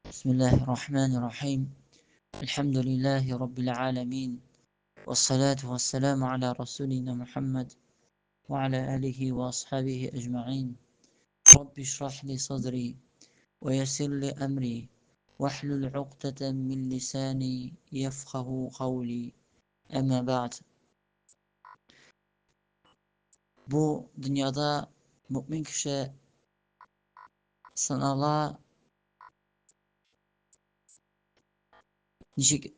بسم الله الرحمن الرحيم. الحمد لله رب العالمين، والصلاة والسلام على رسولنا محمد وعلى آله وأصحابه أجمعين. رب اشرح لي صدري ويسر لي أمري واحلل عقدة من لساني يفقه قولي. أما بعد. Бу дөньяда мөэмин кеше сынала. Ничек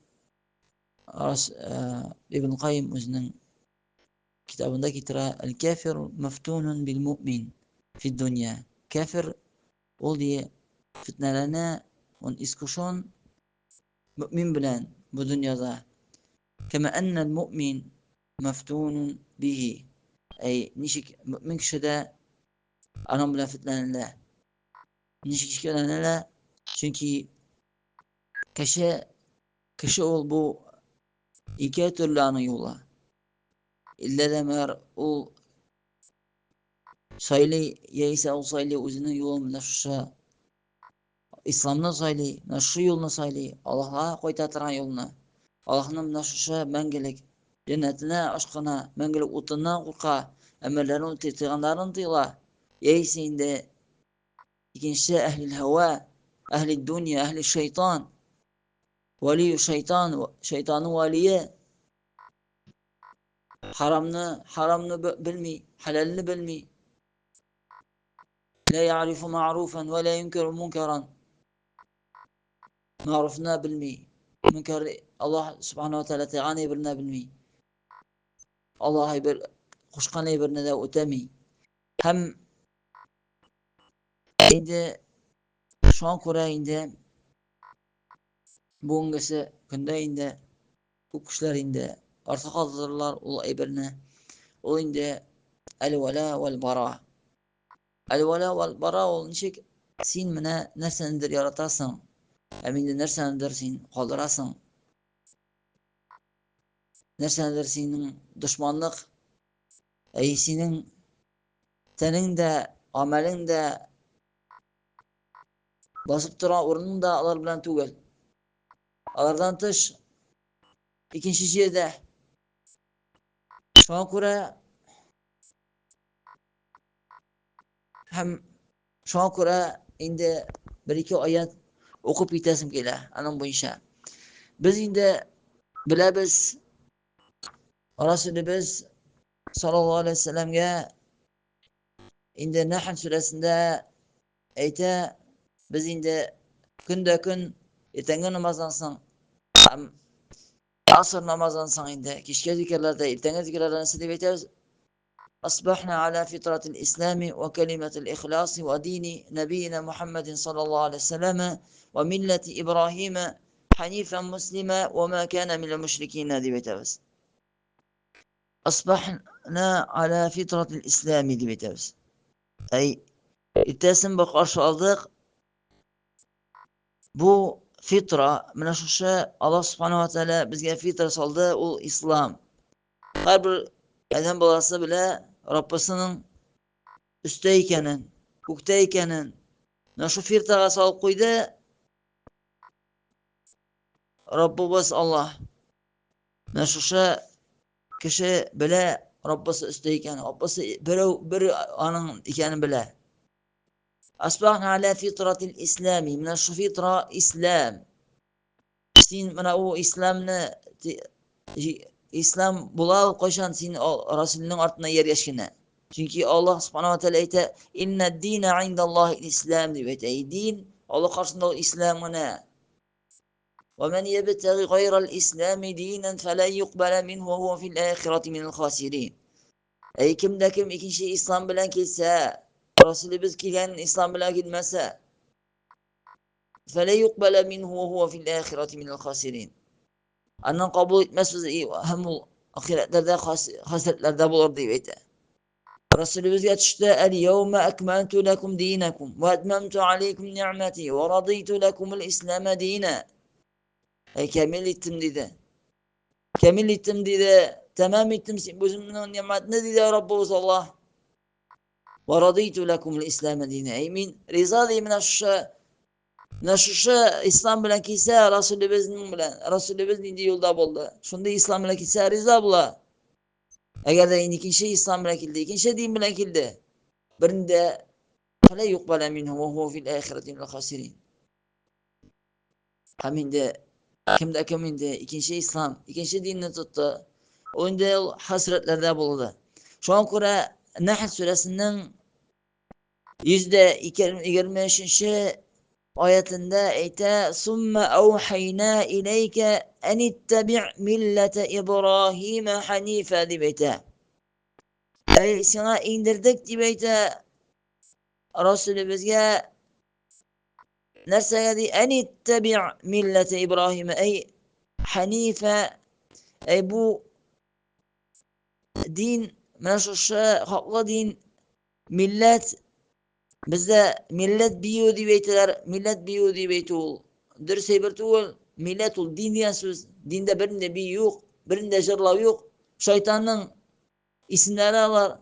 Ибн Кайим үзенең китабында китерә: "Әл-кафир мафтунун бил муъмин фи дөнья". Кафир ул ди фитнәләнә, он искушен мөэмин белән бу дөньяда. Кама анна муъмин мафтунун бихи. Әй, ничек мөэмин кеше дә аның белән фитнәләнә. Ничек фитнәләнә? Чөнки кеше ул бу ике төрле аның юлы. Иллә дә мәгәр ул сайлый, яисә ул сайлый үзенең юлын, менә шушы исламны сайлый, менә шушы юлны сайлый, Аллаһка кайта торган юлны. Аллаһның менә шушы мәңгелек җәннәтенә ашкына, мәңгелек утыннан курка, әмерләрен үти, тыйганнарын тыела. Яисә инде икенче әһлил һава, әһли дөнья, әһли шайтан, вали шайтан, шайтанның валие, харамны белми, хәләлне белми. Ла я'рифу ма'руфан ва ла юнкиру мункаран. Ма'руфны белми. Мункар Аллаһ субханаһу ва тааля тыйган әйберне белми. Аллаһ әйбер кушкан әйберне дә үтәми. Һәм инде шуңа күрә инде бүгенгесе көндә инде күп кешеләр инде артка калдырдылар ул әйберне. Ул инде әл-вала вәл-бара. Әл-вала вәл-бара ул ничек син менә нәрсәнедер яратасың, һәм инде нәрсәнедер син калдырасың. Нәрсәнедер синең дошманлык, әй синең тәнең дә, гамәлең дә, басып торган урының да алар белән түгел. Алардан тыш икенче җирдә. Шуңа күрә һәм шуңа күрә инде бер-ике аят укып китәсем килә аның буенча. Без инде беләбез, Расулыбыз саллаллаһу алейһи вәсәлләмгә инде Нәхл сүрәсендә әйтә, без инде көндә көн иртәнге намаздан соң һәм аср намаздан соң инде кичке зикерләрдә, иртәнге зикерләрдә нәрсә дип әйтәбез? Асбахна аля фитратил ислами ва калиматил ихласи ва дини набиина Мухаммадин саллаллаһу алейһи вәсәлләм ва милләти Ибраһима ханифан муслима ва ма кана минал мушрикин дип әйтәбез. Асбахна аля фитратил ислами дип әйтәбез. Әй, иртәсен бер каршы алдык. Бу фитра, менә шушы Аллаһ субханаһу ва тааля безгә фитра салды, ул ислам. Һәрбер адәм баласы белә Раббысының өстә икәнен, күктә икәнен. Менә шу фитрага салып куйды Раббыбыз Аллаһ. Менә шушы кеше белә Раббысы өстә икәнен, Раббысы берәү бер аның икәнен белә. Асбахна аля фитратил ислами. Менә шу фитра ислам. Син менә ул исламны ислам була ул кайчан син Расулның артына ияргәч кенә. Чөнки Аллаһ субхана ва тааля әйтә: "Инна дина индаллаһи ислам" дип әйтә. Дин Аллаһ каршында ул ислам гына. ومن يبتغي غير الإسلام دينا فلن يقبل منه وهو في الآخرة من الخاسرين. Әй кем дә кем икенче ислам белән килсә, Расулыбыз килгән ислам белән килмәсә, فلا يقبل منه وهو في الآخرة من الخاسرين. Аннан кабул итмәсбез һәм ул ахирәтләрдә хәсрәтләрдә булыр дип әйтә. Расулыбызга төште: "Әл-яума акмалту лакум динакум ва атмамту алейкум ни'мати ва радиту лакум ал-ислама дина". Әй камил иттем диде. Камил иттем диде. Тәмам иттем үземнең ни'мәтне диде Раббыбыз Аллаһ. Ва радиту лакум ал-ислама дина. Әй мин риза ди менә шушы Менә шушы ислам белән килсә, Расулебезнең белән, Расулебез нинди юлда булды? Шундый ислам белән килсә, риза була. Әгәр дә инде икенче ислам белән килде, икенче дин белән килде, берендә фәлә юкбәлә минһу ва хуа фил ахирати минәл хасирин. Һәм инде кем дә кем инде икенче ислам, икенче динне тотты, ул инде ул хәсрәтләрдә булды. Шуңа күрә Нәхл сүрәсенең 123 аятында әйтә: "Сумма аухайна иләйкә аниттаби' милләтә Ибраһима ханифа" дип әйтә. Әй, сиңа иңдердек дип әйтә Расулебезгә нәрсәгә ди? Аниттаби' милләтә Ибраһима, әй ханифа, әй бу дин, менә шушы хаклы дин, милләт, бездә милләт бию дип әйтәләр, милләт бию дип әйтү ул дөрес әйбер түгел. Милләт ул дин дигән сүз. Диндә бернинди бию юк, бернинди җырлау юк. Шайтанның исемнәре алар.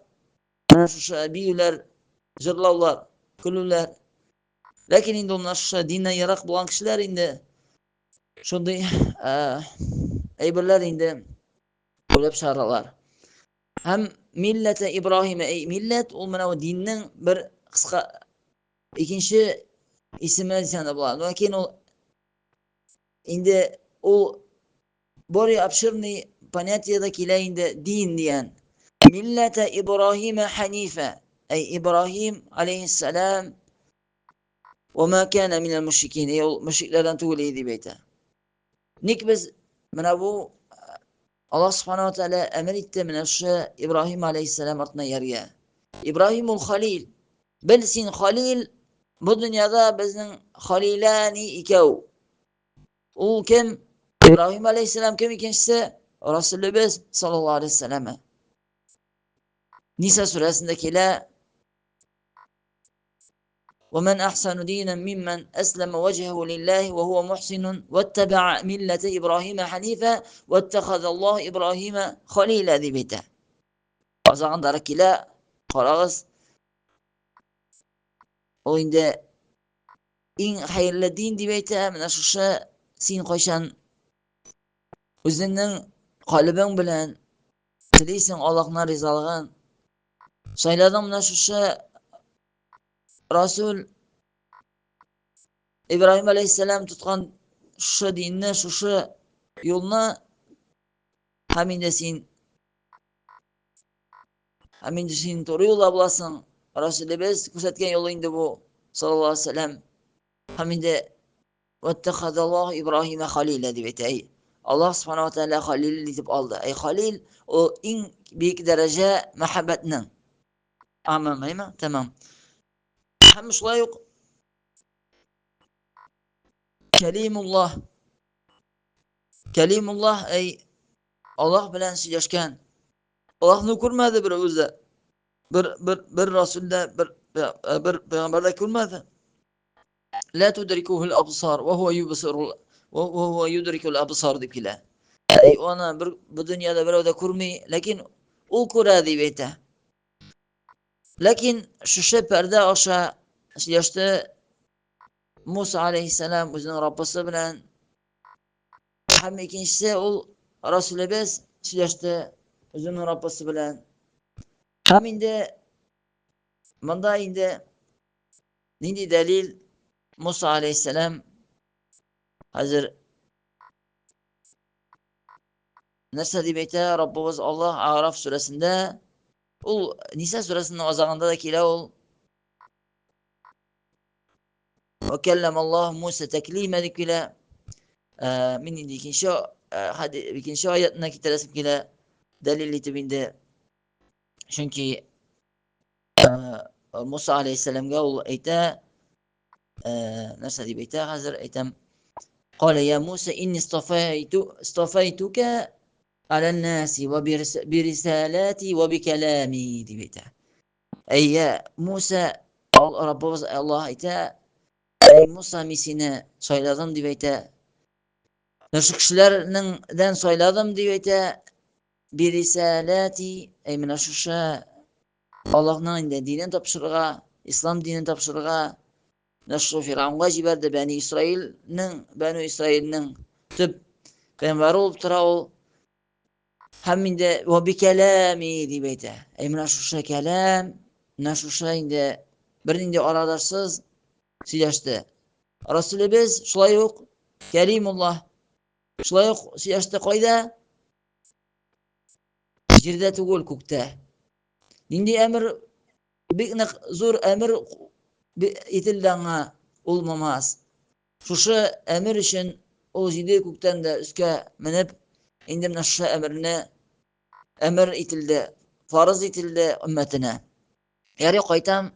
Менә шушы биюләр, җырлаулар, көлүләр. Ләкин инде ул менә шушы диннән ерак булган кешеләр инде шундый әйберләр инде уйлап чыгаралар. Һәм милләте Ибраһим, әй милләт, ул менә бу диннең бер кыска икенче исеме дисәң дә була. Ләкин ул инде ул более обширный понятиедә килә инде дин дигән. Милләте Ибраһим ханифа, әй Ибраһим алейхиссалам ва ма кана минәл мушрикин, әй ул мушрикләрдән түгел иде дип әйтә. Ник без менә бу Аллаһ Субхану ва Тааля әмер итте менә шушы Ибраһим алейхиссалам артына ияргә. Ибраһим ул халил. Бел син халил, бу дөньяда безнең халиләни икәү. Ул кем? Ибраһим алейхиссалам кем икенчесе? Расулыбыз саллаллаһу алейхи вәсәлләм. Ниса сүрәсендә килә. ومن أحسن دينا ممن أسلم وجهه لله وهو محسن واتبع ملة إبراهيم حنيفا واتخذ الله إبراهيم خليلا дип әйтә. Азагында килә, карагыз. Ул инде иң хәерле дин дип әйтә, менә шушы син кайчан үзеңнең калебең белән телисең Аллаһның ризалыгын, сайладың менә шушы Расул Ибраһим алейхиссалам тоткан шушы динне, шушы юлны һәм инде син һәм инде син туры юлда буласың. Расулебез күрсәткән юл инде бу, саллаллаһу алейһи вәсәлләм. Һәм инде ваттахазаллаһу Ибраһима халила дип әйтә. Әй, Аллаһ субхана ва тааля халил итеп алды. Әй халил ул иң бөек дәрәҗә мәхәббәтнең. Амам, әйме? Тәмам. Һәм шулай ук Кәлимуллаһ. Кәлимуллаһ, әй, Аллаһ белән сөйләшкән. Аллаһны күрмәде бер үзе. Бер бер бер расул да, бер бер пәйгамбәр дә күрмәде. Ла тудрикухул абсар ва хуа юбсирул ва хуа юдрикул абсар дип килә. Әй, аны бер бу дөньяда берәү дә күрми, ләкин ул күрә дип әйтә. Ләкин шушы пәрдә аша сөйләште Муса алейхиссалам үзенең Раббысы белән. Һәм икенчесе ул Расулебез сөйләште үзенең Раббысы белән. Һәм инде монда инде нинди дәлил Муса алейхиссалам хәзер нәрсә дип әйтә Раббыбыз Аллаһ Араф сүрәсендә? Ул Ниса сүрәсенең азагында да килә ул. Ва каллам Аллаһ Муса таклима дип килә. Мин инде икенче икенче аятына китерәсем килә. Дәлил итеп инде. Чөнки Муса алейхиссәламгә ул әйтә, нәрсә дип әйтә хәзер әйтәм. Калә я Муса инни стафайтука аля наси ва бирисалати ва бикалами дип әйтә. Әйе, Муса, Раббыбыз Аллаһ әйтә, әй Муса, мин сине сайладым дип әйтә. Шушы кешеләрнеңдән сайладым дип әйтә. Бирисалати, әй менә шушы Аллаһның инде динен тапшырырга, ислам динен тапшырырга. Менә шушы Фиргавнга җибәрде Бәни Исраилнең, Бәну Исраилнең төп пәйгамбәре булып тора ул. Һәм инде ва бикәләми дип әйтә. Әй менә шушы кәләм, менә шушы инде бернинди арадашсыз сөйләште. Расулебез шулай ук Кәлимуллаһ шулай ук сөйләште кайда? Җирдә түгел, күктә. Нинди әмер бик нык зур әмер ителде аңа ул намаз. Шушы әмер өчен ул җиде күктән дә өскә менеп, инде менә шушы әмерне әмер ителде, фарыз ителде өммәтенә. Ярый кайтам,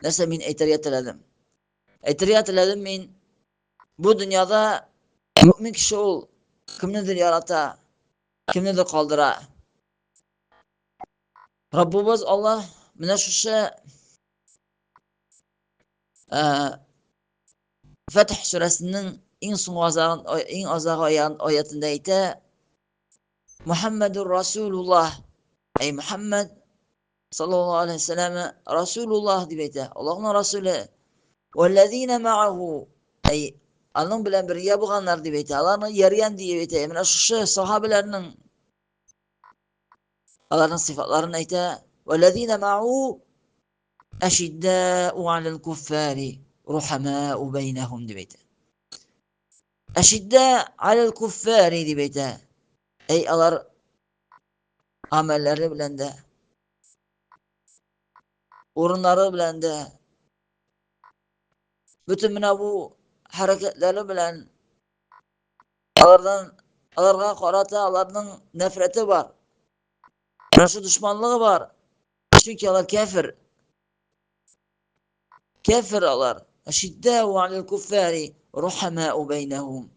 нәрсә мин әйтергә теләдем? Әйтергә теләдем мин, бу дөньяда мөмин кеше ул кемнедер ярата, кемнедер калдыра. Раббыбыз Аллаһ менә шушы Фәтх сүрәсенең иң соңгы азагын, иң азагы аятында әйтә: Мухаммадур Расулуллаһ. Әй Мухаммад саллаллаһу алейһи вәсәлләм Расулуллаһ дип әйтә. Аллаһның Расуле. Вәлләзина мааху. Әй аның белән бергә булганнар дип әйтә. Аларны ияргән дип әйтә. Менә шушы сахабәләрнең аларның сыйфатларын әйтә. Вәлләзина мааху әшиддәу алал куффари рухамау бәйнәһум дип әйтә. Әшиддә алал куффари дип әйтә. Әй алар гамәлләре белән дә, урыннары белән дә, бөтен менә бу хәрәкәтләре белән алардан аларга карата аларның нәфрәте бар. Менә шу дошманлыгы бар. Чөнки алар кәфер. Кәфер алар. Ашиддау алал куффари рухамау бәйнәһум.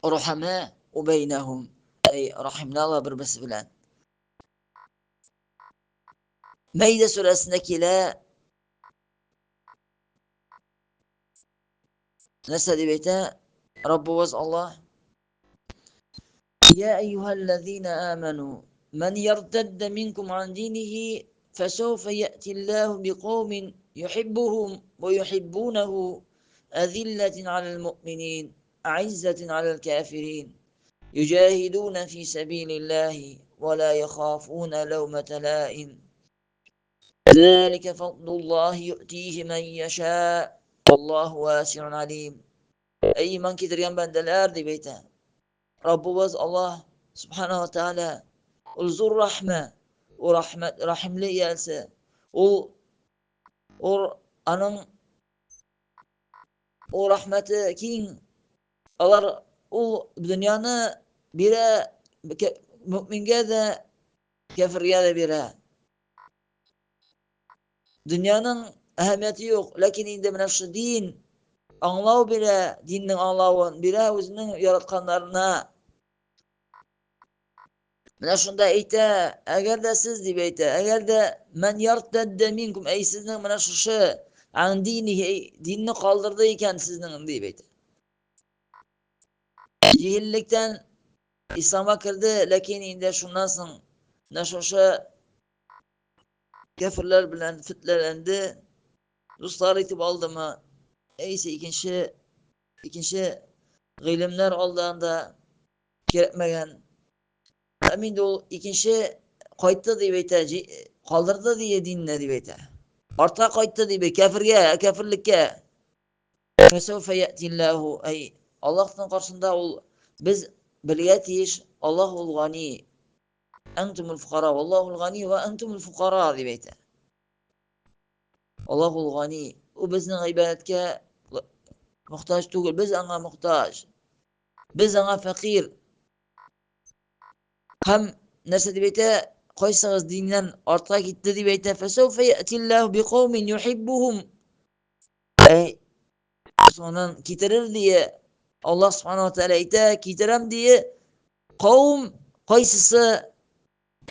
Рухамау бәйнәһум. Әй, рахимлы алар бер-берсе белән. Мәйдә сүрәсендә килә. Нәрсә дип әйтә? Раббыбыз Аллаһ Я әйюһәлләзина аману ман яртадда минкум ан динихи фәсәүфә яътиллаһу биқаумин юхиббухум ва юхиббунаху әзилләтин алал муъминин аиззәтин алал кафирин юҗаһидуна фи сәбилиллаһи ва ла яхафуна ләүмәтә лаим ذلك فضل الله يؤتيه من يشاء والله واسع عليم. Ey iman китергән бәндәләр дип әйтә. Раббыбыз Аллаһ Субханаһу ва Тааля ул зур рахмә, ул рахмәт, рахимле иясе. Ул аның ул рахмәте киң. Алар ул дөньяны бирә мөмингә дә, кәфергә дә бирә. Дөньяның әһәмияте юк, ләкин инде менә шушы дин аңлау бирә, диннең аңлавын бирә үзенең яратканнарына. Менә шунда әйтә, әгәр дә сез дип әйтә, әгәр дә мән яртадда минкум, әй сезнең менә шушы ан динихи, динне калдырды икән сезнең дип әйтә. Җиһиллектән исламга керде, ләкин инде шуннан соң менә шушы кәферләр белән фитләләнде, дуслар итеп алдымы, яисә икенче гыйлемнәр алды анда кирәкмәгән. Һәм инде ул икенче кайтты дип әйтә, калдырды дие динне дип әйтә. Артка кайтты дип, кәфергә, кәферлеккә. Фәсәүфә яътиллаһу, әй, Аллаһның каршында ул без белгә тиеш, Аллаһ ул гани. Әнтумул фукара, Аллаһул гани ва әнтумул фукара дип әйтә. Аллаһул гани. Ул безнең гыйбадәткә мохтаҗ түгел, без аңа мохтаҗ. Без аңа фәкыйрь. Һәм нәрсә дип әйтә? Кайсыгыз диннән артка китте дип әйтә. Фәсәүфә яътиллаһу биқаумин юхиббухум. Әй, соңыннан китерер дие. Аллаһ субханаһу ва тааля әйтә, китерәм дие. Каум кайсысы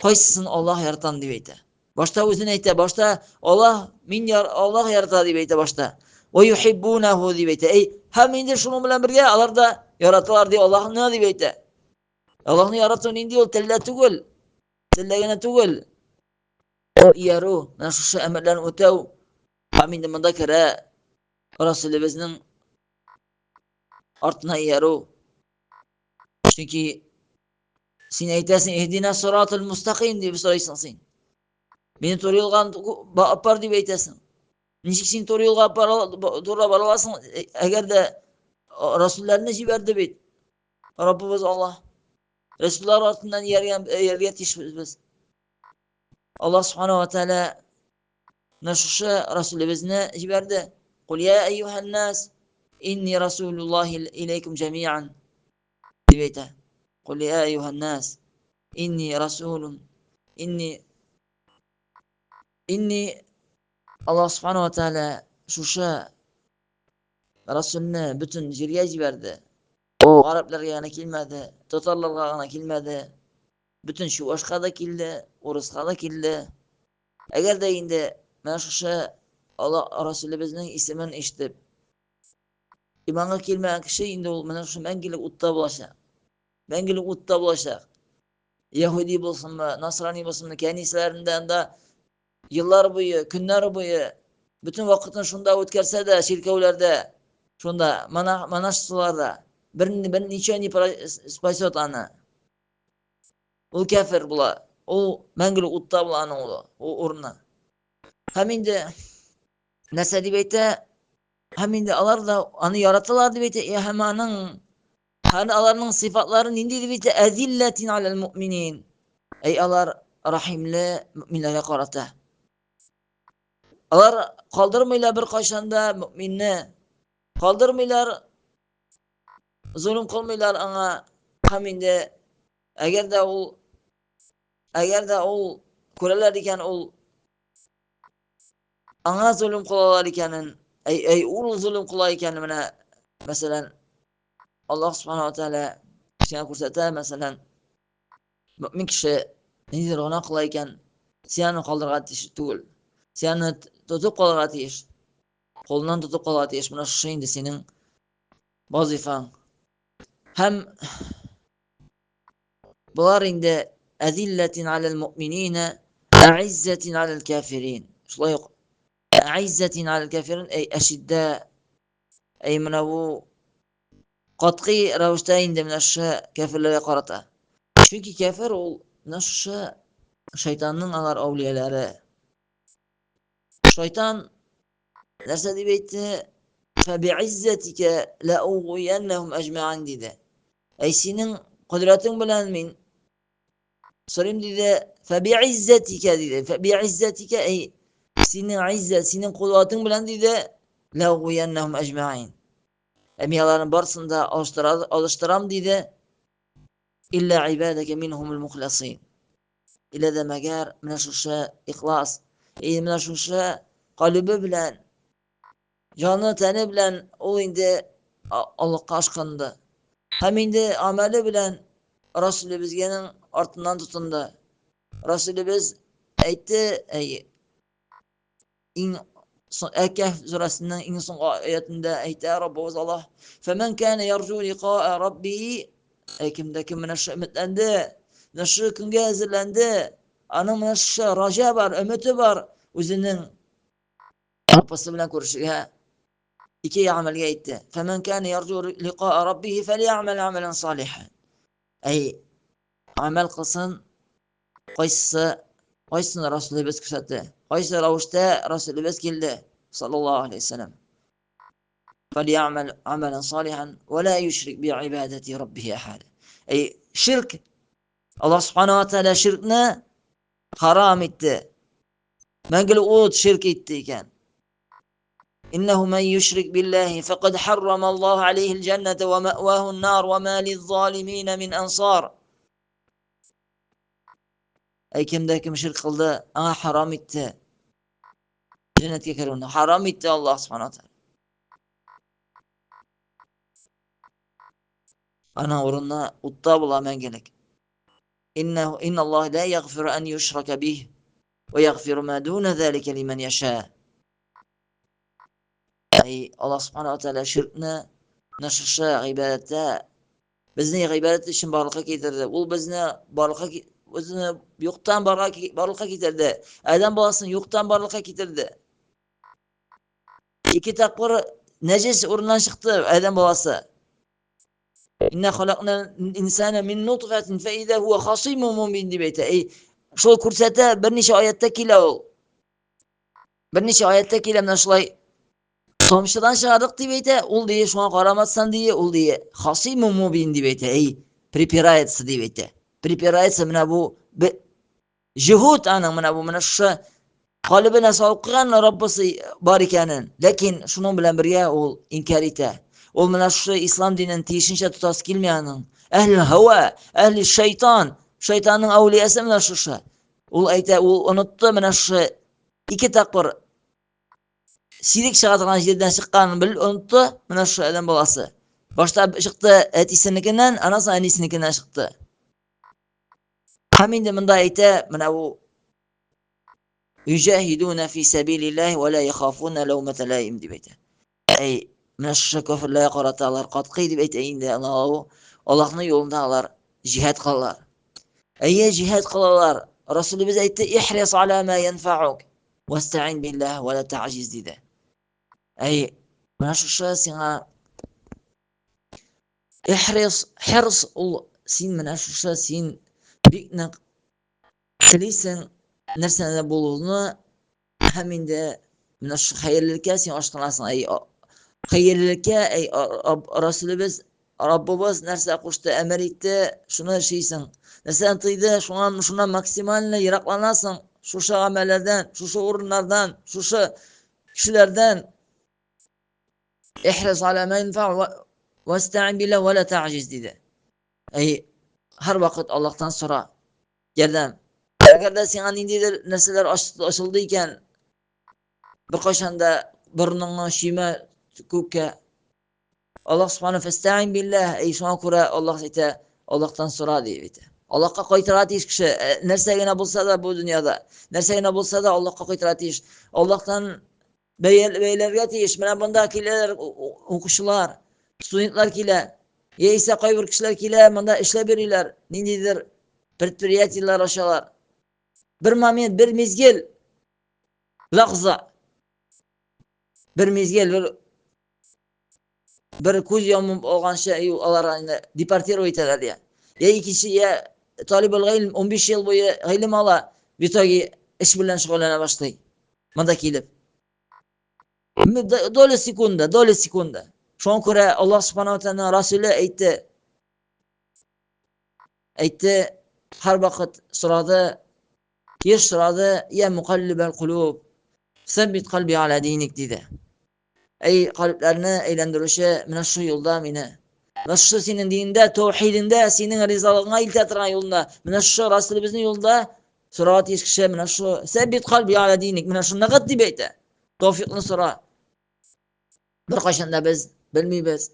кайсысын Аллаһ яратам дип әйтә. Башта үзен әйтә, башта Аллаһ мин яр, Аллаһ ярата дип әйтә башта. Ва юхиббунаху дип әйтә. Әй, һәм инде шуның белән бергә алар да яраталар ди Аллаһны дип әйтә. Аллаһны ярату нинди ул телдә түгел. Телдә генә түгел. Ул иярү, менә шушы әмерләрне үтәү. Һәм инде монда керә Расулебезнең артына иярү. Чөнки син әйтәсең, иһдина сиратул мустаким дип сорыйсың син. Мине туры юлга апар дип әйтәсең. Ничек син туры юлга туры бара аласың, әгәр дә Расулләрне җибәрде бит. Раббыбыз Аллаһ. Расуллар артыннан ияргән ияргә тиешбез без. Аллаһ субханаһу ва тааля менә шушы Расулебезне җибәрде. Кул я әйюһән нас, инни расулуллаһи иләйкум җәмиан. Дип әйтә. Кул я әйюһән нас, инни расулун, инни инни Аллаһ субханаһу ва тааля шушы Расулны бөтен җиргә җибәрде. Ул гарәпләргә генә килмәде, татарларга гына килмәде. Бөтен чувашка да килде, урыска да килде. Әгәр дә инде менә шушы Алла Расулебезнең исемен ишетеп, иманга килмәгән кеше инде ул менә шушы мәңгелек утта булачак. Мәңгелек утта булачак. Яһүди булсынмы, насрани булсынмы, кәнисәләрендә анда еллар буе, көннәр буе бөтен вакытын шунда үткәрсә дә, чиркәүләрдә, шунда монашестволарда бер, бер ничего не спасет аны. Ул кәфер була. Ул мәңгелек утта була аның улы, ул урыны. Һәм инде нәрсә дип әйтә? Һәм инде алар да аны яраталар дип әйтә, һәм аның һәм аларның сыйфатлары нинди дип әйтә? Әзилләтин алал муъминин. Әй алар рахимле мөминнәргә карата. Алар калдырмыйлар бер кайчан да мөминне. Калдырмыйлар, золым кылмыйлар аңа. Һәм инде әгәр дә ул әгәр дә ул күрәләр икән, ул аңа золым кылалар икәнен, әй, әй ул золым кыла икән, менә мәсәлән, Аллаһ субхана ва тааля сиңа күрсәтә, мәсәлән, мөмин кеше ниндидер гөнаһ кыла икән, син аны калдырырга тиеш түгел. Син аны тотып калырга тиеш. Кулыннан тотып калырга тиеш. Менә шушы инде синең вазифаң. Һәм болар инде әзилләтин алал муъминина, әиззәтин алал кафирин. Шулай ук әиззәтин алал кафирин, әй әшиддә, әй менә бу катгый рәвештә инде менә шушы кәферләргә карата. Чөнки кәфер ул менә шушы шайтанның алар әүлияләре. Шайтан нәрсә дип әйтте? Фәбииззәтикә ләугуяннәһум әҗмәгын диде. Әй синең кодрәтең белән мин сорыйм диде. Фәбииззәтикә диде. Фәбииззәтикә әй синең иззәт, синең куәтең белән диде. Ләугуяннәһум әҗмәгын. Ә мин аларның барысын да алыштырам диде. Илля ибадәкә минһумул мухласин. Илә дә мәгәр менә шушы ихлас, и менә шушы калибе белән, җаны, тәне белән ул инде Аллаһка ашкынды. Һәм инде амәле белән Расулебезгәнең артыннан тотынды. Расулебез әйтте, әй, иң Әкәф сүрәсенең иң соңгы аятында әйтә Раббыбыз Аллаһ: "Фәмән кана ярҗу лиқаа рабби", әй кемдә кем менә шушы өметләнде, менә шушы көнгә әзерләнде, аның менә шушы раҗа бар, өмете бар, үзенең Раббысы белән күрешергә ике гамәлгә әйтте. Фәмән кана ярҗу лиқаа раббихи фәлиәмәл амәлән салихан. Әй гамәл кылсын, кайсысы кайсыны Расулыбыз күрсәтте, кайсы рәвештә Расулыбыз килде, саллаллаһу алейһи вәсәлләм. Фәлиәмәл амәлән салихан ва ла юшрик би ибадати раббихи ахад. Әй ширк, Аллаһ субханаһу ва тааля ширкне харам итте. Мәңгелек ут ширк итте икән. إنه من يشرك بالله فقد حرم الله عليه الجنة ومأواه النار وما للظالمين من أنصار. Әй кемдә кем ширк кылды, аңа харам итте. Җәннәткә керүне харам итте Аллаһ субхана тааля. Аның урыны утта була мәңгелек. Иннәһу инналлаһ ла ягфиру ан юшрака бих ва ягфиру ма дуна залика лиман яша. Әй Аллаһ субхана тааля ширкне менә шушы гыйбадәттә безне гыйбадәт өчен барлыкка китерде. Ул безне барлыкка безне юктан барлыкка китерде. Адәм баласын юктан барлыкка китерде. Ике тапкыр нәҗес урыннан чыкты адәм баласы. Инна халакна инсана мин нутфатин фа иза хуа хасимун мубин дип әйтә. Әй, шул күрсәтә, берничә аятта килә ул. Берничә аятта килә менә шулай тамчыдан чыгардык дип әйтә, ул ди, шуңа карамастан ди, ул ди, хасимун мубин дип әйтә. Әй, припирается дип әйтә. Припирается менә бу Җөһүд аның менә бу менә шушы калебенә салып куйган Раббысы бар икәнен, ләкин шуның белән бергә ул инкяр итә. Ул менә шушы ислам динен тиешенчә тотасы килми аның. Әһле һава, әһле шайтан, шайтанның әүлиясе менә шушы. Ул әйтә, ул онытты менә шушы ике тапкыр сирек чыга торган җирдән чыкканын бел онытты менә шушы адәм баласы. Башта чыкты әтисенекеннән, аннан соң әнисенекеннән чыкты. Һәм инде монда әйтә, менә бу юҗаһидуна фи сәбилиллаһи ва ла яхафуна ләүмәтә лаим дип әйтә. Әй, менә шушы кафирләргә карата алар катгый дип әйтә инде Аллаһ. Аллаһның юлында алар җиһад кылалар. Әйе, җиһад кылалар. Расулыбыз әйтте, ихрис аля ма янфаук вастаин биллаһ ва ла таҗиз диде. Әй, менә шушы сиңа Ихрис, хирс ул син менә шушы син бик нык телисең нәрсәне булуны һәм инде менә шушы хәерлелеккә син ашкынасың. Әй, хәерлелеккә, әй, Расулебез, Раббыбыз нәрсә кушты, әмер итте, шуны эшлисең. Нәрсәдән тыйды, шуңа шуннан максимально еракланасың. Шушы гамәлләрдән, шушы урыннардан, шушы кешеләрдән. Ихрис аля ма янфа вастаин билла ва ла таҗиз диде. Әй, һәрвакыт Аллаһтан сора ярдәм. Әгәр дә сиңа ниндидер нәрсәләр ачылды икән, беркайчан да борыныңны чөймә күккә. Аллаһ субхана фастаин биллаһ, әй, шуңа күрә Аллаһ әйтә, Аллаһтан сора дип әйтә. Аллаһка кайтырга тиеш кеше, нәрсә генә булса да бу дөньяда, нәрсә генә булса да Аллаһка кайтырга тиеш. Аллаһтан бәйләргә тиеш. Менә монда киләләр укучылар, студентлар килә. Яисә кайбер кешеләр килә, монда эшләп йөриләр, ниндидер предприятиеләр ачалар. Бер момент, бер мизгел, лахза. Бер мизгел, бер бер күз йомып алганчы алар инде депортировать итәләр я. Я икенче, я талибул гыйльм 15 ел буе гыйлем ала, в итоге эш белән шөгыльләнә башлый. Монда килеп. Доля секунда, доля секунда. Шуңа күрә Аллаһ субханаһу ва тааляның Расуле әйтте. Әйтте, һәр вакыт сорады, еш сорады, я мукаллибал кулуб, сәббит кальби аля диник диде. Әй, калебләрне әйләндерүче, менә шушы юлда мине. Менә шушы синең динеңдә, тәүхидеңдә, синең ризалыгыңа илтә торган юлында, менә шушы Расулыбызның юлында сорарга тиеш кеше, менә шушы сәббит кальби аля диник, менә шуны ныгыт дип әйтә. Тәүфикны сора. Беркайчан да без белмибез.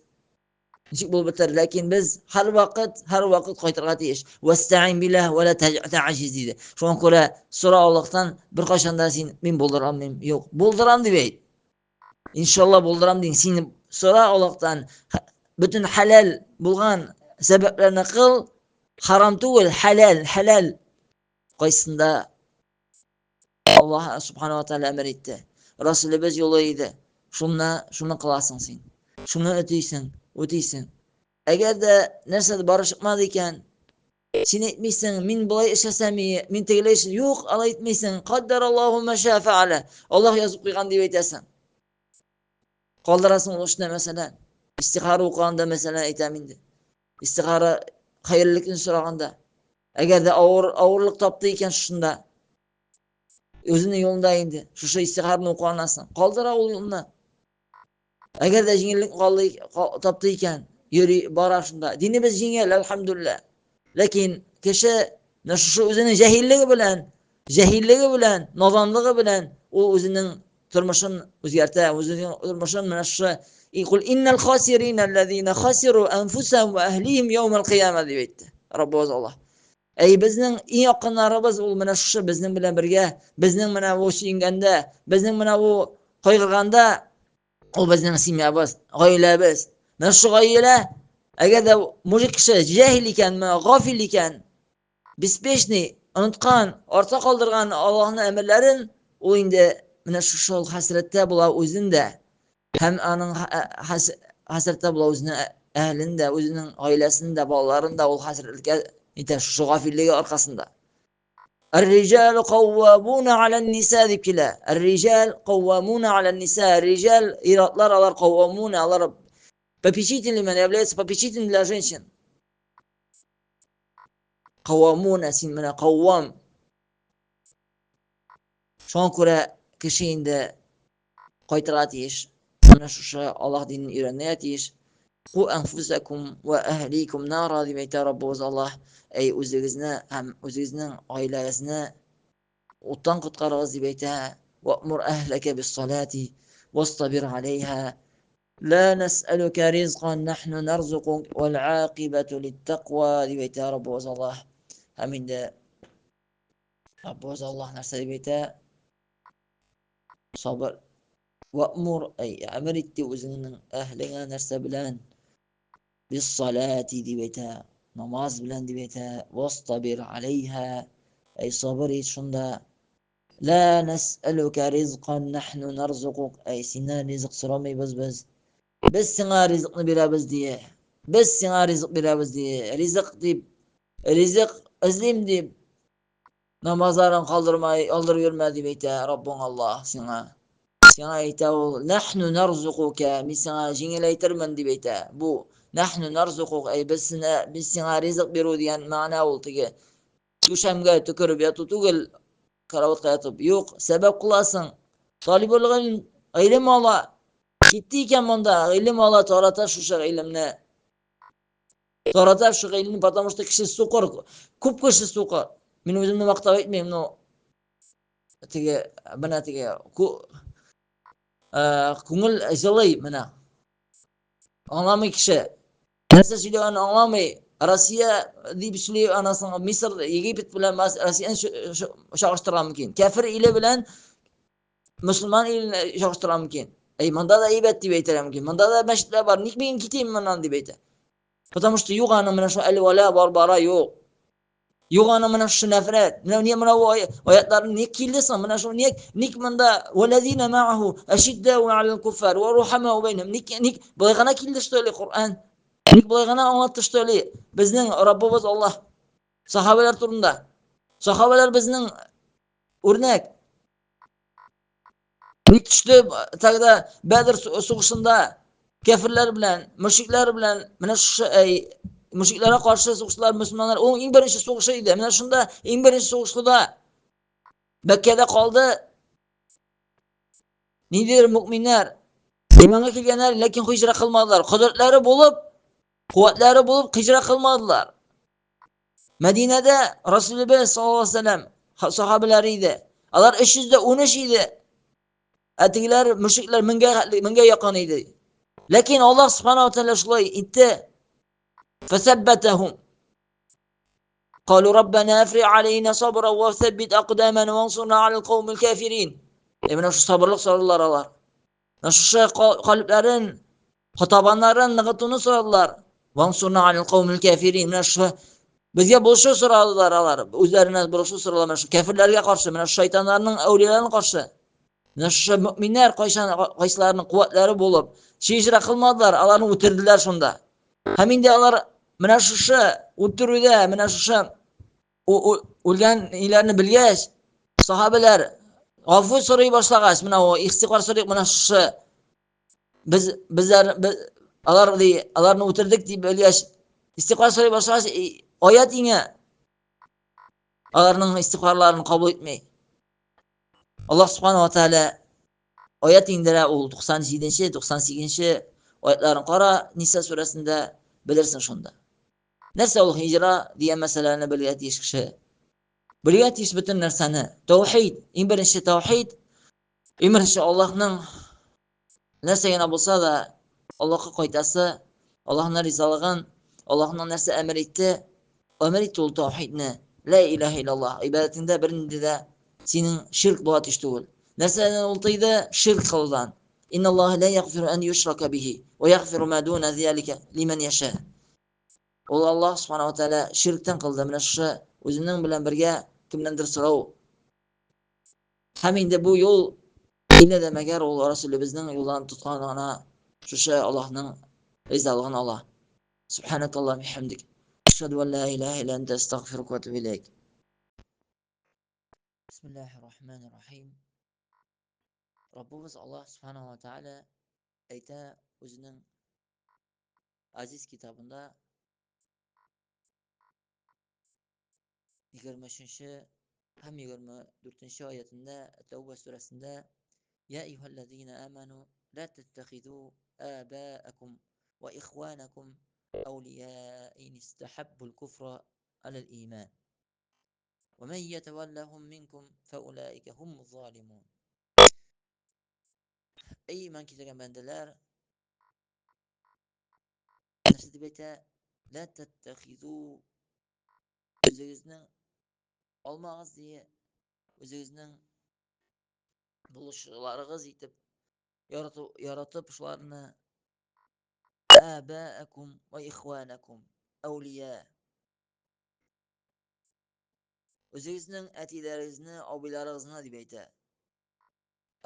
Ничек булып бетәр, ләкин без һәрвакыт, һәрвакыт кайтырга тиеш. Вәстәгыйн биллаһ вә ла таҗиз диде. Шуңа күрә сора Аллаһтан, беркайчан да син мин булдыра алмыйм. Юк, булдырам дип әйт. Иншалла булдырам дин. Син сора Аллаһтан, бөтен хәләл булган сәбәпләрне кыл, харам түгел, хәләл, хәләл. Кайсында Аллаһ субхана ва тааля әмер итте. Расулыбыз юлы иде. Шуны, шуны кыласың син. Шуны үтисең, үтисең. Әгәр дә нәрсә дә барып чыкмады икән, син әйтмисең, мин болай эшләсәм, мин тегеләй эшләсәм. Юк, алай әйтмисең. Каддар Аллаһу ма ша фәалә. Аллаһ язып куйган дип әйтәсең. Калдырасың ул эшне, мәсәлән. Истихара укыганда, мәсәлән, әйтәм инде. Истихара хәерлелекне сораганда. Әгәр дә авыр авырлык тапты икән шушында, үзенең юлында инде, шушы истихараны укыганнан соң, калдыра ул юлны. Әгәр дә җиңеллек калды, тапты икән, йөри, бара шунда. Динебез җиңел, әлхәмдүлилләһ. Ләкин кеше менә шушы үзенең җәһиллеге белән, җәһиллеге белән, наданлыгы белән ул үзенең тормышын үзгәртә, үзенең тормышын менә шушы Икул иннал хасирин аллазина хасиру анфусахум ва ахлихим яумал кыяма дип әйтте. Раббыбыз Аллаһ. Әй, безнең иң якыннарыбыз ул менә шушы безнең белән бергә, безнең менә бу сөенгәндә, безнең менә бу кайгырганда ул безнең семьябыз, гаиләбез. Менә шушы гаилә, әгәр дә мужик кеше җәһил икән, гафил икән, беспечный, оныткан, артта калдырган Аллаһның әмерләрен, ул инде менә шушы хәсрәттә була үзен дә. Һәм аның хәсрәттә була үзенең әһелен дә, үзенең гаиләсен дә, балаларын да ул хәсрәткә итә шушы гафиллеге аркасында. Ар-риҗалу каввамуна алан-ниса дип килә. Ар-риҗал каввамуна алан-ниса. Риҗал ир-атлар алар каввамуна, алар попечителями, являются попечителями для женщин. Каввамуна, син менә каввам. Шуңа күрә кеше инде кайтырга тиеш. Менә шушы Аллаһ динен өйрәнергә тиеш. Ку әнфусакум ва әһликум нара дип әйтә Раббыбыз Аллаһ. Әй үзегезне һәм үзегезнең гаиләгезне уттан коткарыгыз дип әйтә. Ва'мур әһләкә бис-салати вастабир алейха. Ла нас'алука ризкан нахну нарзукук вал акибату литтаква дип әйтә Раббыбыз Аллаһ. Һәм инде Раббыбыз Аллаһ нәрсә дип әйтә? Сабыр. Ва'мур, әй, әмер ит ди үзеңнең әһлеңә нәрсә белән? Бис-салати дип әйтә. Намаз белән дип әйтә. Вастабир алейха. Әй, сабыр ит шунда. Ла нас'алука ризкан нахну нарзукук. Әй, синнән ризык сорамыйбыз без. Без сиңа ризыкны бирәбез дие. Без сиңа ризык бирәбез дие. Ризык дип, ризык эзлим дип, намазларын калдырмай, алдырып йөрмә дип әйтә Раббың Аллаһ сиңа. Сиңа әйтә ул, нахну нарзукука, мин сиңа җиңеләйтермен дип әйтә. Бу нахну нарзукук, әй без сине, без сиңа ризык бирү дигән мәгънә ул теге. Түшәмгә төкереп яту түгел, караватка ятып. Юк, сәбәп кыласың. Талибул гыйлм, гыйлем ала. Китте икән монда, гыйлем ала, тарата шушы гыйлемне. Тарата шушы гыйлемне, потому что кеше сукыр, күп кеше сукыр. Мин үземне мактап әйтмим, но теге, менә теге, күңел җылый менә. Аңламый кеше. Нәрсә сөйләгәнен аңламый. Россия дип сөйли, анасын Мисыр, Египет белән Россияне чагыштырырга мөмкин. Кәфер иле белән мөселман илен чагыштырырга мөмкин. Әй, монда да әйбәт дип әйтергә мөмкин. Монда да мәчетләр бар. Ник мин китим моннан дип әйтә. Потому что юк аның менә шул әл-вала бар-бара юк. Юк аның менә шушы нәфрәт. Менә не менә бу аятлар ник килде соң? Менә шул ник ник монда валазина мааху ашиддау алал куффар ва рухамау бейнахум. Ник ник болай гына килде что ли Коръән? Ник болай гына аңлатты что ли? Безнең Раббыбыз Аллаһ сахабалар турында. Сахабалар безнең үрнәк. Ник төште тогда Бәдр сугышында кәферләр белән, мөшрикләр белән, менә шушы әй, мөшрикләргә каршы сугыштылар мөселманнар. Ул иң беренче сугышы иде. Менә шунда иң беренче сугышта Мәккәдә калды. Ниндидер мөминнәр иманга килгәннәр, ләкин һиҗра кылмадылар. Кодрәтләре булып, куәтләре булып һиҗра кылмадылар. Мәдинәдә Расулебез саллаллаһу алейһи вәсәлләм сахабәләре иде. Алар 313 иде. Ә тегеләр мөшрикләр меңгә меңгә якын иде. Ләкин Аллаһ субханаһу ва тааля шулай итте. Фәсәббәтәһум. قالوا ربنا افرغ علينا صبرا وثبت اقدامنا وانصرنا على القوم الكافرين. Ә менә шул сабырлык сорадылар алар. Менә шушы калебләрен, катабаннарын ныгытуны сорадылар. Вансурна алал каумил кафирин. Менә шушы безгә булышу сорадылар алар. Үзләренә булышу сорадылар. Менә шул кәфирләргә каршы, менә шайтаннарның әүлияләренә каршы. Менә шушы мөминнәр кайчан кайсыларының куәтләре булып, һиҗра кылмадылар, аларны үтерделәр шунда. Һәм инде алар менә шушы үтерүдә, менә шушы үлгән иләрне белгәч, сахабәләр гафу сорый башлагач, менә о истигъфар сорыйк, менә шушы без безләр без, алар ди, аларны үтердек дип белгәч, истигъфар сорый башлагач, аят иңә. Аларның истигъфарларын кабул итми. Аллаһ субханаһу ва тааля аят иңдерә, ул 97-нче, 98-нче аятларын кара Ниса сүрәсендә белерсең шунда. Нәрсә ул һиҗра дигән мәсьәләне белергә тиеш кеше. Белергә тиеш бөтен нәрсәне. Таухид, иң беренче таухид, иң беренче Аллаһның нәрсә генә булса да Аллаһка кайтасы, Аллаһның ризалыгын, Аллаһның нәрсә әмер итте, әмер итте ул таухидны. Ла илаһа иллаллаһ. Гыйбадәтеңдә бернинди дә синең ширк була тиеш түгел. Нәрсәдән ул тыйды? Ширк кылудан. Инналлаһа ла ягъфиру ан юшрака бихи ва ягъфиру ма дуна залика лиман яша. Ул Аллаһ субхана ва тааля ширктән кылды. Менә шушы үзенең белән бергә кемнәндер сорау. Һәм инде бу юл Иллә дә мәгәр ул Расулебезнең юлын тоткан гына шушы Аллаһның ризалыгын ала. Субханакаллаху бихамдик. Ашһаду ан ла илаһа илля анта астагфирука ва атубу илейк. Бисмиллахир рахманир рахим. Раббыбыз Аллаһ субханаһу ва тааля әйтә үзенең азиз китабында 23 һәм 24 аятында Тәүбә сүрәсендә: Я әйюһәлләзина аману ла таттахизу абаакум ва ихванакум әүлия ин истахаббул куфра алал иман ва ман ятаваллахум минкум фаулаика хумуз залимун. Эй иман китергән бәндәләр, нәрсә дип әйтә? Ла таттахизу, үзегезнең алмагыз дие, үзегезнең булышчыларыгыз итеп ярату, яратып шуларны, абаакум ва ихванакум әүлия, үзегезнең әтиләрегезне, абыйларыгызны дип әйтә.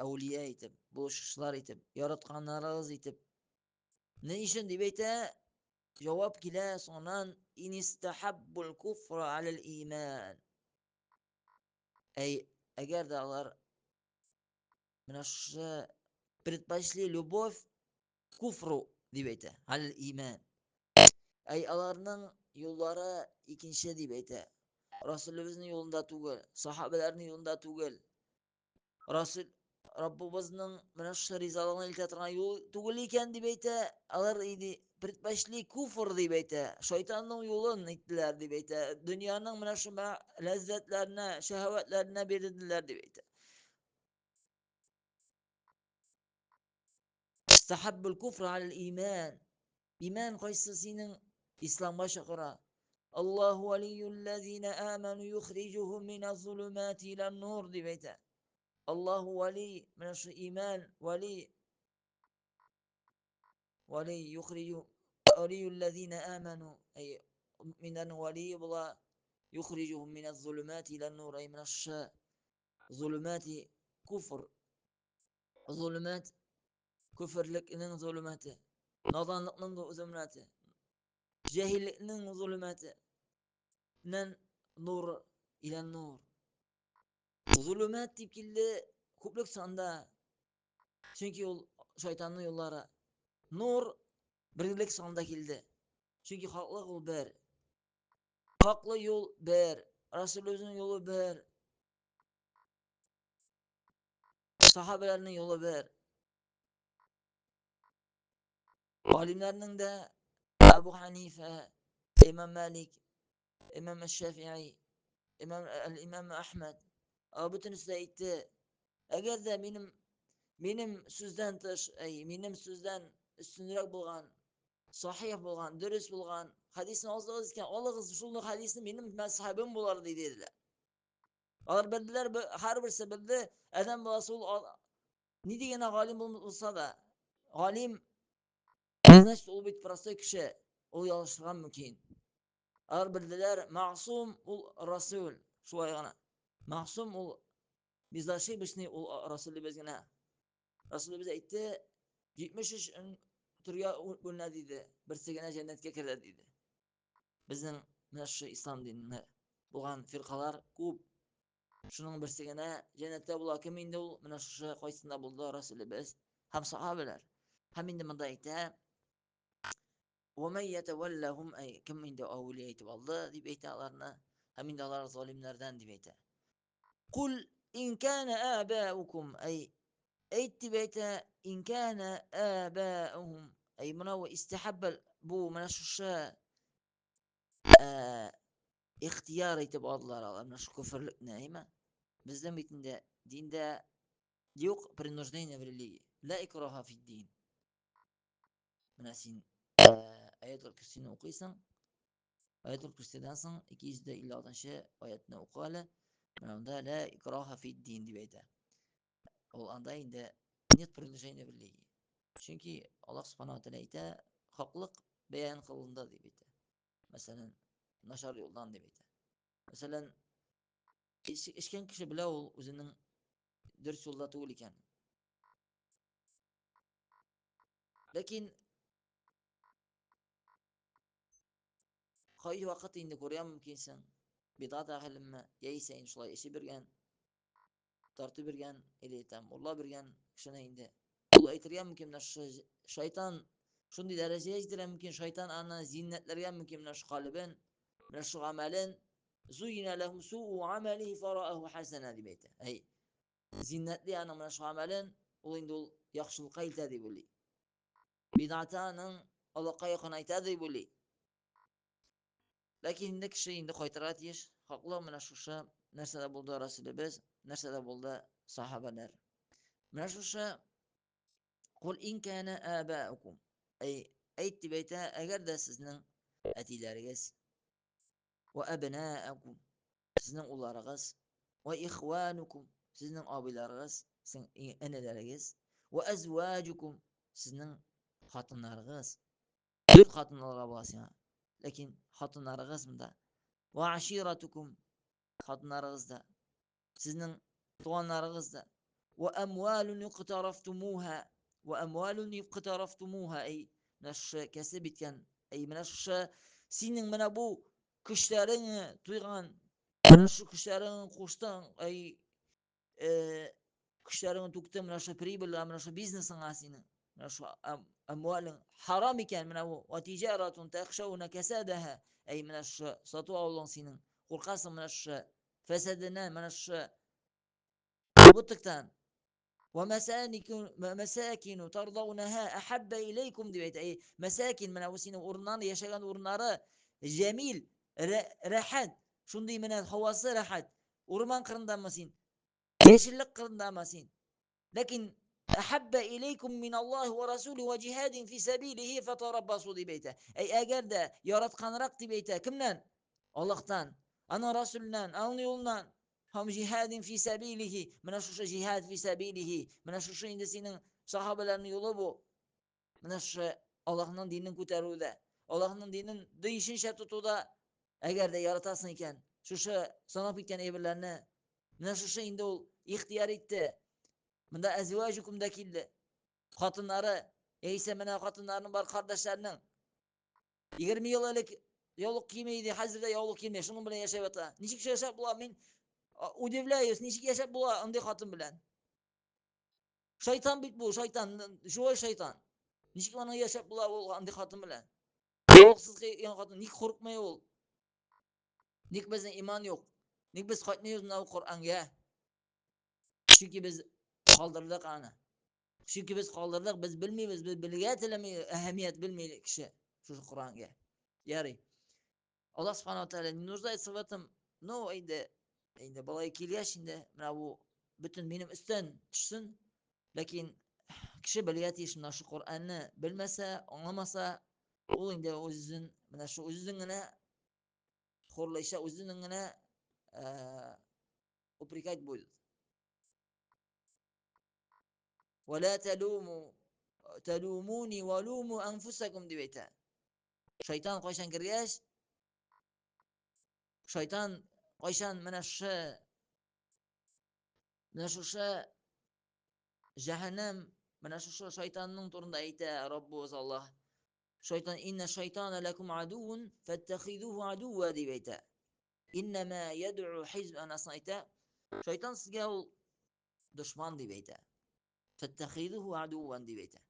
Әүлия итеп, булышчылар итеп, яратканнарыгыз итеп. Ни өчен дип әйтә? Җавап килә соңыннан: инистахаббул куфра алал иман. Әй, әгәр дә алар менә шушы предпочли любовь куфру дип әйтә, алал иман. Әй, аларның юллары икенче дип әйтә. Расулыбызның юлында түгел, сахабәләрнең юлында түгел. Расул Раббыбызның менә шушы ризалыгына илтә торган юл түгел икән дип әйтә. Алар иде предпочли куфр дип әйтә. Шайтанның юлын иттеләр дип әйтә. Дөньяның менә шушы ләззәтләренә, шәһәвәтләренә бирелделәр дип әйтә. Истахаббул куфр аль иман. Иман кайсы синең исламга чакыра. Аллаһу валиюллазина аману юхриҗухум миназ-зулумати илан-нур дип әйтә. Аллаһу вали, менә шу иман вали. Вали юхрiju валиюллазина аману, әй мөэминнәрнең валие була. Юхриҗухум миназ-зулумати илан-нур, әй менә шу зулумати куфр. Зулумат күферлекнең зулуматы, наданлыкның зулуматы, җаһиллекнең зулуматы нән нур илә нур. Зулумат дип килде күплек санда, чөнки ул шайтанның юллары. Нур берлек санда килде, чөнки хаклык ул бер. Хаклы юл бер, Расулыбызның юлы бер, сахабәләрнең юлы бер. Галимнәрнең дә Абу Ханифа, Имам Малик, Имам Шафии, Имам Имам Ахмад, алар бөтенесе дә әйтте, әгәр дә минем сүздән тыш, әй, минем сүздән өстенрәк булган, сахих булган, дөрес булган хадисне алсагыз икән, алыгыз шул хадисне, минем мәзһәбем булар, диделәр. Алар белделәр, һәрберсе белде, адәм баласы ул нинди генә галим булса да, галим, значит, ул бит простой кеше, ул ялгышырга мөмкин. Алар белделәр, мәгъсум ул расул, шулай гына. Мәгъсум ул безошибочный ул расулыбыз генә. Расулыбыз әйтте, 73 төргә бүленә диде, берсе генә җәннәткә керә диде. Безнең менә шушы ислам динендә булган фиркалар күп. Шуның берсе генә җәннәттә була. Кем инде ул? Менә шушы кайсында булды Расулыбыз һәм сахабәләр. Һәм инде монда әйтә: "Ва ман ятаваллахум", әй, кем инде әүлия итеп алды дип әйтә аларны. Һәм инде алар залимнәрдән дип әйтә. Кул ин кана абаукум, әй, әйт дип әйтә, ин кана абаухум, әй, менә бу истихабб, бу менә шушы ихтияр итеп алдылар алар менә шу күферлекне, әйме? Безнең бит инде диндә юк принуждение в религии. Ла икраха фи дин. Менә син аятул Көрсине укыйсың. Аятул Көрсидән соң 256 аятны укы әле. Менә монда ла икраха фи дин дип әйтә. Ул анда инде нет принуждения в религии. Чөнки Аллаһ субханаһу ва тааля әйтә, хаклык бәян кылынды дип әйтә. Мәсәлән, начар юлдан дип әйтә. Мәсәлән, эчкән кеше белә ул үзенең дөрес юлда түгел икәнен. Ләкин кай вакыт инде күрә мөмкинсең, бидат әһелеме, яисә инде шулай эчеп биргән, тартып биргән или там урлап биргән кешене инде. Ул әйтергә мөмкин, менә шушы шайтан шундый дәрәҗәгә җитерә мөмкин, шайтан аны зиннәтләргә мөмкин, менә шу калебен, менә шу гамәлен. Зуйна лахум суу амалихи фарааху хасана дип әйтә. Әй, зиннәтли аның менә шу гамәлен, ул инде ул яхшылыкка илтә дип уйлый. Бидаты аның Аллаһка якынайта дип уйлый. Ләкин инде кеше инде кайтырга тиеш. Хаклы менә шушы нәрсәдә булды Расулебез, нәрсәдә булды сахабалар. Менә шушы Кул ин кана абаукум. Әй, әйт дип әйтә, әгәр дә сезнең әтиләрегез ва абнаакум, сезнең улларыгыз, ва ихванукум, сезнең абыйларыгыз, сезнең энеләрегез, ва әзваҗукум, сезнең хатыннарыгыз. Дүрт хатын алырга була сиңа. Ләкин хатыннарыгыз монда. Ва аширатукум, хатыннарыгыз да. Сезнең туганнарыгыз да. Ва амвалун иктарафтумуха, ва амвалун иктарафтумуха, әй, менә шушы кәсеп иткән, әй, менә шушы синең менә бу көчләрең туйган, менә шушы көчләрең куштың, әй, көчләреңне түктең менә шул прибыльгә, менә шул бизнесыңа синең, менә шул әмвалың харам икән, менә бу ва тиҗаратун тахшауна касадаха, әй, менә шушы сату алуың синең, куркасың менә шушы фәсәденнән, менә шушы убытоктан. Ва мәсакину тардаунаха ахабба илейкум дип әйтә. Әй, мәсакин, менә бу синең урыннан, яшәгән урыннары җәмил, рәхәт, шундый менә һавасы рәхәт. Урман кырындамы син? Яшеллек кырындамы син? Ләкин әхәббә илейкум мин Аллаһи ва расули ва җиһадин фи сәбилихи фатараббасу дип әйтә. Әй, әгәр дә яратканрак дип әйтә, кемнән? Аллаһтан, аның расуленнән, аның юлыннан. Һәм җиһадин фи сәбилихи, менә шушы җиһад фи сәбилихи, менә шушы инде синең сахабаларның юлы бу. Менә шушы Аллаһның динен күтәрүдә, Аллаһның динен дөешенчә тотуда, әгәр дә яратасың икән, шушы санап киткән әйберләрне, менә шушы инде ул ихтияр итте. Монда әзваҗукум да килде. Хатыннары, яисә менә хатыннарының бар кардәшләренең 20 ел элек яулык кими иде, хәзер дә яулык кими, шуның белән яшәп ята. Ничек яшәп була? Мин удивляюсь, ничек яшәп була андый хатын белән? Шайтан бит бу, шайтан, живой шайтан. Ничек аның яшәп була ул андый хатын белән? Яулыксыз кигән хатын ник курыкмый ул? Ник безнең иман юк? Ник без кайтмыйбыз менә бу Коръәнгә? Чөнки без калдырдык аны. Чөнки без калдырдык, без белмибез, без белергә теләми, әһәмият белми кеше шушы Коръәнгә. Ярый. Аллаһ Субхану Тааля не нуждается в этом, но инде инде болай килгәч инде менә бу бөтен минем өстән төшсен, ләкин кеше белергә тиеш менә шу Коръәнне белмәсә, аңламаса, ул инде үзен менә шу үзен генә хурлайча, үзенең генә упрекать будет. Вала талуму талумуни валуму анфусакум дип әйтә. Шайтан кайчан кергәч, шайтан кайчан менә шушы менә шушы җәһәннәм, менә шушы шайтанның турында әйтә Раббыбыз Аллаһ. Шайтан инна шайтана лакум адуун фаттахидуху адуа дип әйтә. Иннама яд'у хизб анасын әйтә. Шайтан сезгә ул дошман дип әйтә. Фаттахидуху адуан дип әйтә.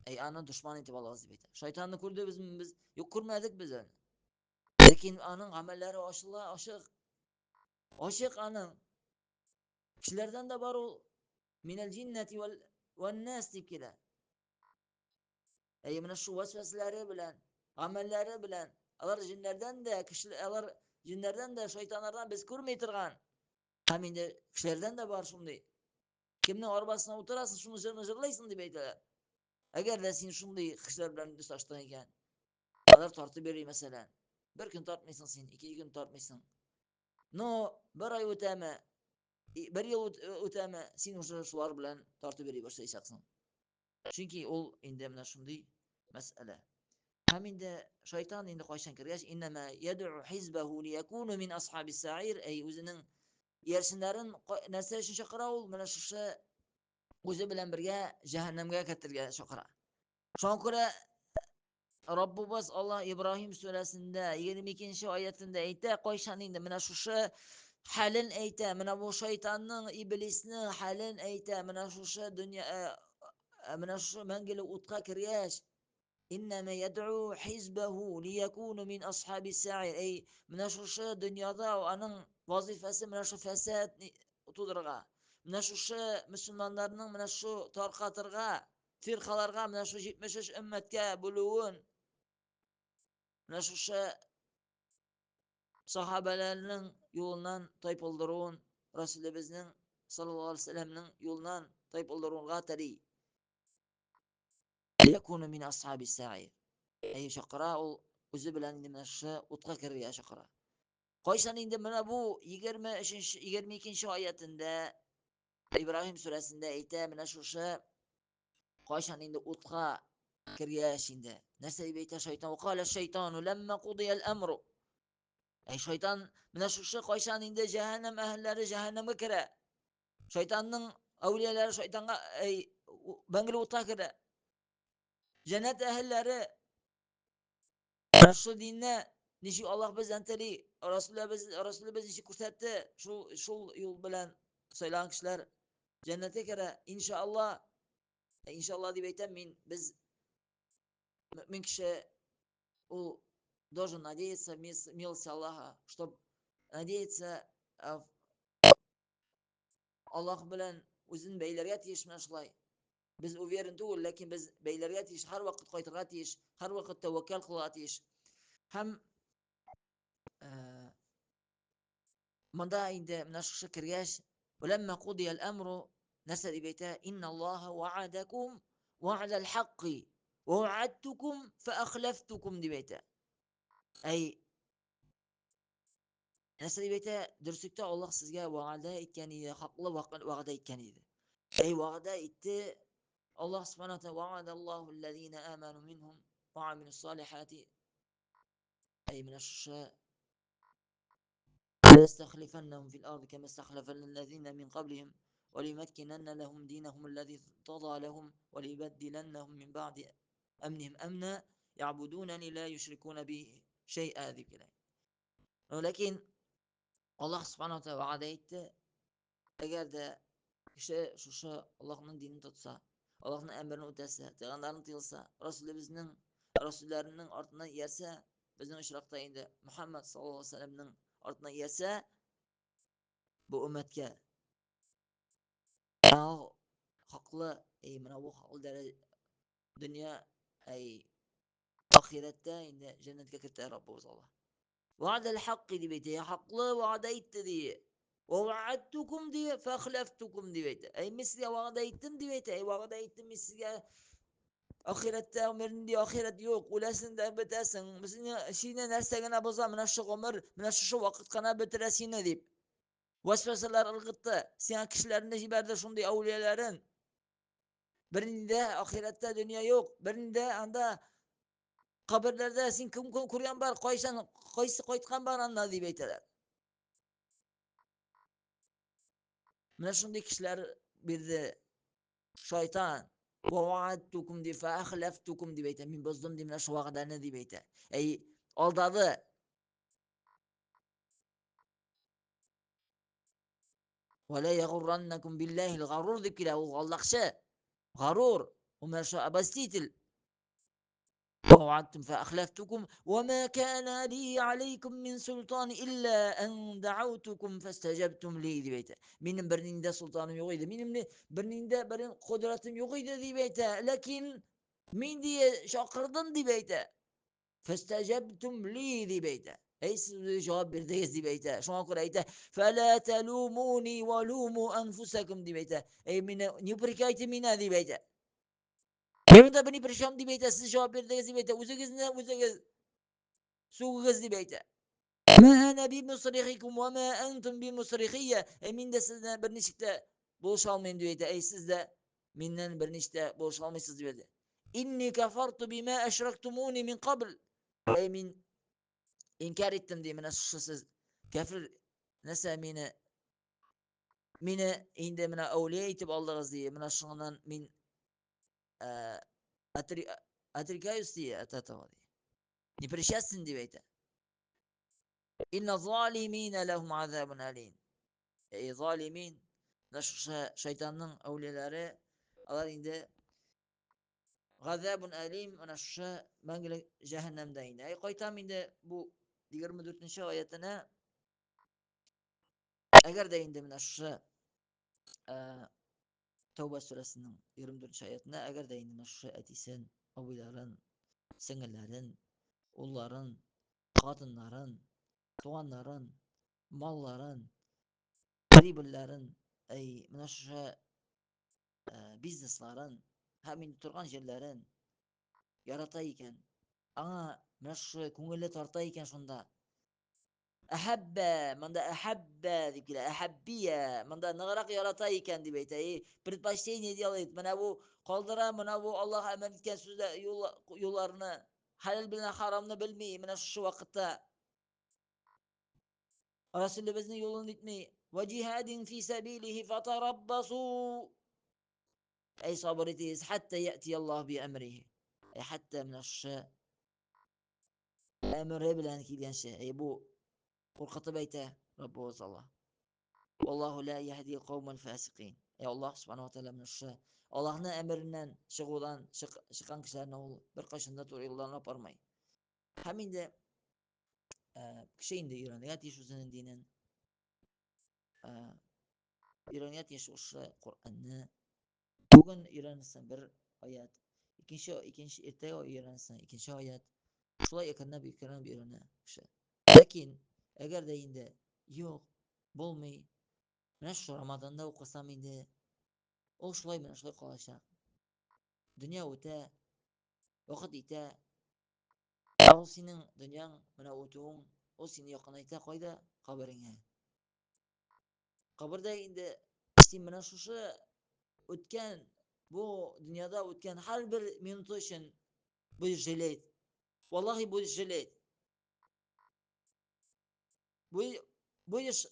Әй, аны дошман итеп алыгыз дип әйтә. Шайтанны күрдебезме без? Юк, күрмәдек без аны. Ләкин аның гамәлләре ачыла, ачык. Ачык аның. Кешеләрдән дә бар ул. Минәл җиннәти вәл нас дип килә. Әй, менә шу вәсвәсәләре белән, гамәлләре белән, алар җиннәрдән дә, кешеләр, алар җиннәрдән дә, шайтаннардан без күрми торган. Һәм инде кешеләрдән дә бар шундый. Кемнең арбасына утырасың, шуны җырны җырлыйсың дип әйтәләр. Әгәр дә син шундый кешеләр белән дуслаштың икән, алар тартып йөри мәсәлән. Бер көн тартмыйсың син, ике көн тартмыйсың. Но бер ай үтәме, бер ел үтәме, син уже шулар белән тартып йөри башлаячаксың. Чөнки ул инде менә шундый мәсьәлә. Һәм инде шайтан инде кайчан кергәч, иннәмә яд'у хизбәһу лиякуну мин асхабис саир, әй үзенең иярченнәрен нәрсә өчен чакыра ул? Менә шушы Үзе белән бергә җәһәннәмгә кертергә чакыра. Шуңа күрә Раббыбыз Аллаһ Ибраһим сүрәсендә 22 аятында әйтә, кайчан инде менә шушы хәлен әйтә, менә бу шайтанның, иблиснең хәлен әйтә, менә шушы дөнья, менә шушы мәңгелек утка кергәч, Иннәмә яд'у хизбәһу лиякуну мин асхабис сәгыйр. Әй, менә шушы дөньяда аның вазифасы менә шу фәсад тудырырга. Менә шушы мөселманнарның менә шу таркатырга, фиркаларга, менә шу 73 өммәткә бүлүен, менә шушы сахабәләрнең юлыннан тайпылдыруын, Расулебезнең саллаллаһу алейһи вәсәлләмнең юлыннан тайпылдыруга тели. Якуну мин асхаби сәгыйр. Әй, чакыра ул үзе белән инде менә шушы утка керергә чакыра. Кайчан инде менә бу 23 22 аятендә Ибраһим сүрәсендә әйтә, менә шушы кайчан инде утка кергәч инде. Нәрсә дип әйтә шайтан? Вакала шайтану ләмма кудиял әмру. Әй шайтан, менә шушы кайчан инде җәһәннәм әһелләре җәһәннәмгә керә. Шайтанның әүлияләре шайтанга әй мәңгелек утка керә. Җәннәт әһелләре шул динне ничек Аллаһ бездән тели, Расулебез Расулебез ничек күрсәтте, шул шул юл белән сайлаган кешеләр җәннәткә керә. Иншалла, иншалла дип әйтәм мин, без мөмин кеше ул должен надеяться в милость Аллаха, чтобы надеяться Аллаһ белән үзен бәйләргә тиеш менә шулай. Без уверен түгел, ләкин без бәйләргә тиеш, һәрвакыт кайтырга тиеш, һәрвакыт тәвәккәл кылырга тиеш. Һәм монда инде менә шушы кергәч, "Вәләмма кудиял әмру" нәрсә дип әйтә? "Инналлаһа ва'адакум ва'дал хакки ва ва'адтукум фаахлафтукум" дип әйтә. Әй, Нәрсә дип әйтә? Дөреслектә Аллаһ сезгә вәгъдә иткән иде, хаклы вәгъдә иткән иде. Әй, вәгъдә итте Аллаһ субхана тәгалә, вәгъдә Аллаһу аллазина аману минһум ва амилус салихати. Әй, менә шушы ليستخلفنهم في الأرض كما استخلف الذين من قبلهم وليمكنن لهم دينهم الذي ارتضى لهم وليبدلنهم من بعد أمنهم أمنا يعبدونني لا يشركون بي شيئا дип килә. Ләкин Аллаһ субхана тәгалә вәгъдә итте, әгәр дә кеше шушы Аллаһның динен тотса, Аллаһның әмерен үтәсә, тыйганнарын тыелса, Расулебезнең Расулләренең артыннан иярсә, безнең очракта инде Мухаммад саллаллаһу алейһи вәсәлләмнең артыннан иярсә, бу өммәткә хаклы, эй, менә бу хаклы дәрәҗә дөнья, әй, Ахирәттә инде җәннәткә кертә Раббыбыз Аллаһ. Вәгъдәл хакки дип әйтә, хаклы вәгъдә итте ди. Ва вәгъдтукум ди, фәхләфтукум дип әйтә. Әй, мин сезгә вәгъдә иттем дип әйтә. Әй, вәгъдә иттем мин сезгә. Ахирәттә гомернинди ахирәт юк, үләсең дә бетәсең. Сине, сине нәрсә генә боза, менә шушы гомер, менә шушы вакыт кына бетерә сине дип. Вәсвәсәләр ыргытты, сиңа кешеләрне җибәрде шундый әүлияләрен. Бернинди ахирәттә дөнья юк, бернинди анда каберләрдә син кем күргән бар, кайчан, кайсы кайткан бар анда дип әйтәләр. Менә шундый кешеләр бирде шайтан. Ва'адтукум ди, фаахлафтукум дип әйтә. Мин боздым ди менә шул вәгъдәне дип әйтә. Әй, алдады. Вәлә ягурраннакум биллаһил гарур дип килә, ул алдакчы. Гарур, ул менә шул обольститель. ووعدتم فأخلفتكم وما كان لي عليكم من سلطان إلا أن دعوتكم فاستجبتم لي дип әйтә. Минем бернинди султаным юк иде. Минем бернинди бер кодрәтем юк иде дип әйтә. Ләкин мин ди чакырдым дип әйтә. Фәстәҗәбтүм ли дип әйтә. Әй, сез үзе җавап бирдегез дип әйтә. Шуңа күрә әйтә, фәлә тәлумуни ва луму анфусакум дип әйтә. Әй, мине не упрекайте меня дип әйтә. Мин монда ни при чем дип әйтә, сез җавап бирдегез дип әйтә. Үзегезне үзегез сүгегез дип әйтә. Ма ана бимусрихикум ва ма антум бимусрихия. Әй, мин дә сезне берничек тә булыша алмыйм дип әйтә. Әй, сез дә миннән берничек тә булыша алмыйсыз дип әйтә. Инни кафарту бима ашрактумуни мин кабл. Әй, мин инкар иттем ди, менә шушы сез кәфер нәрсә мине Мине инде менә әүлия итеп алдыгыз ди, менә шуңыннан мин отрекаюсь ди от этого ди. Не причастен дип әйтә. Инна залимина лахум азабун алим. Эй залимин, менә шушы шайтанның әүлияләре, алар инде газабун алим, менә шушы мәңгелек җәһәннәмдә инде. Әй кайтам инде бу 24 нче аятына. Әгәр дә инде менә шушы Тәүбә сүрәсенең 24 аятына, әгәр дә инде менә шушы әтисен, абыйларын, сеңелләрен, улларын, хатыннарын, туганнарын, малларын, прибыльләрен, әй, менә шушы бизнесларын һәм инде торган җирләрен ярата икән, аңа менә шушы күңеле тарта икән шунда, Әхәббә, монда әхәббә дип килә. Әхәббия, монда ныграк ярата икән дип әйтә. И, предпочтение делает. Менә бу калдыра, менә бу Аллаһ әмер иткән сүзләр юлларны, хәләл белән харамны белми. Менә шушы вакытта Расулебезнең юлын итми. Ва җиһадин фи сәбилихи фатараббасу. Әй сабыр итегез, хәтта яти Аллаһ би әмрихи. Әй хәтта менә шушы әмере белән килгәнче, әй бу куркытып әйтә Раббыбыз Аллаһ. Валлаху ла яһди каумал фасикин. Әй Аллаһ субханаһу ва тааля менә шушы Аллаһның әмереннән чыгудан чыккан кешеләрне ул беркайчан да туры юлдан апармый. Һәм инде кеше инде өйрәнергә тиеш үзенең динен. Өйрәнергә тиеш шушы Коръәнне. Бүген өйрәнсәң бер аят, икенче икенче иртәгә өйрәнсәң икенче аят. Шулай әкренләп әкренләп өйрәнә кеше. Ләкин әгәр дә инде юк, булмый. Менә шушы Рамазанда укысам инде, ул шулай менә шулай калачак. Дөнья үтә, вакыт итә. Ә ул синең дөньяң менә үтүең, ул сине якынайта кайда? Кабереңә. Кабердә инде син менә шушы үткән бу дөньяда үткән һәрбер минуты өчен будешь жалеть. Валлахи будешь жалеть. Будешь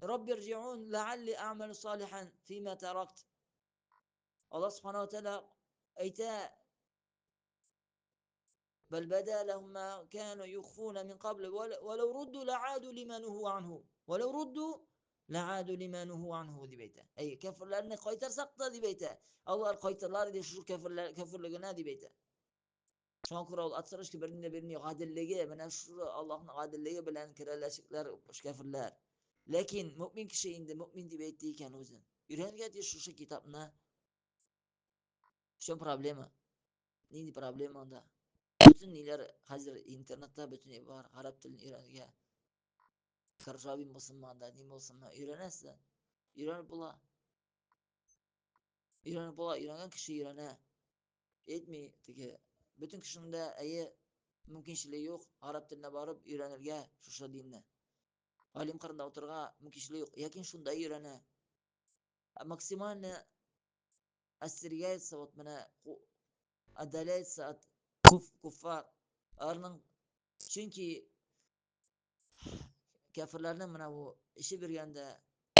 Рабби рджиун лаалли а'малу салихан фима таракт. Аллаһ субханаһу ва тааля әйтә: بل بدا لهم ما كانوا يخفون من قبل ولو ردوا لعادوا لما نهوا عنه ولو ردوا لعادوا لما نهوا عنه дип әйтә. Әй, кәферләрне кайтарсак та дип әйтә. Алар кайтырлар иде шул кәферләр кәферлегенә дип әйтә. Шуңа күрә ул отсрочка берни дә бирми, гаделлеге, менә шул Аллаһның гаделлеге белән керәләчәкләр кәферләр. Ләкин мөмин кеше инде мөмин дип әйтте икән үзен. Өйрәнергә тиеш шушы китапны. В чем проблема? Нинди проблема анда? Бөтен ниләр хәзер интернетта бөтен бар, гарәп телен өйрәнергә. Каржавин булсынмы анда, ни булсынмы, өйрәнәсең. Өйрәнеп була. Өйрәнеп була, өйрәнгән кеше өйрәнә. Әйтми, теге бөтен кешенең дә әйе мөмкинчелеге юк, гарәп теленә барып өйрәнергә шушы динне. Галим кырында утырырга мөмкинчелеге юк, ләкин шунда өйрәнә. Максимально остерегается, вот менә отдаляется от куффар. Аларның чөнки кәферләрнең менә бу эчеп йөргәндә,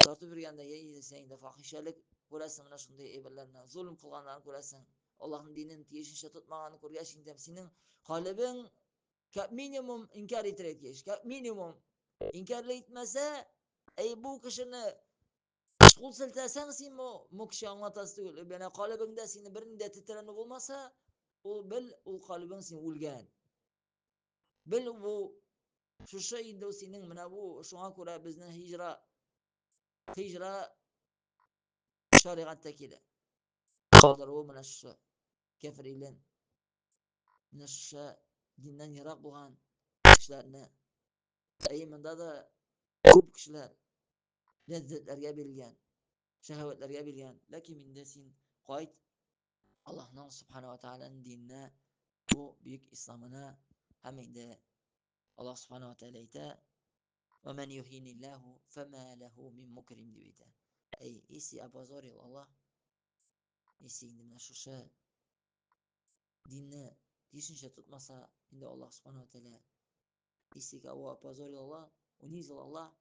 тартып йөргәндә, яисә инде фахишәлек күрәсең менә шундый әйберләрне, золым кылганнарын күрәсең, Аллаһның динен тиешенчә тотмаганын күргәч инде синең калебең как минимум инкяр итәргә тиеш, как минимум инкяр итмәсә, әй бу кешене кул селтәсәң син бу бу кеше аңлатасы түгел. Менә калебеңдә сине бернинди тетрәнү булмаса, ул бел, ул калебең син үлгән. Бел бу шушы инде синең менә бу шуңа күрә безнең һиҗра һиҗра шәригатьтә килә. Калдыруы менә шушы кәфер илен менә шушы диннән ерак булган кешеләрне. Әй монда да күп кешеләр ләззәтләргә бирелгән, шәһәвәтләргә бирелгән. Ләкин инде син кайт Аллаһның субхана ва тааляның диненә, бу бөек исламына һәм инде Аллаһ субхана ва тааля әйтә: "Ва ман юхиниллаху фама лаху мин мукрим" дип әйтә. Әй, если опозорил Аллаһ, если инде менә шушы динне тиешенчә тотмаса, инде Аллаһ субхана ва тааля если кого опозорил Аллаһ, унизил Аллаһ,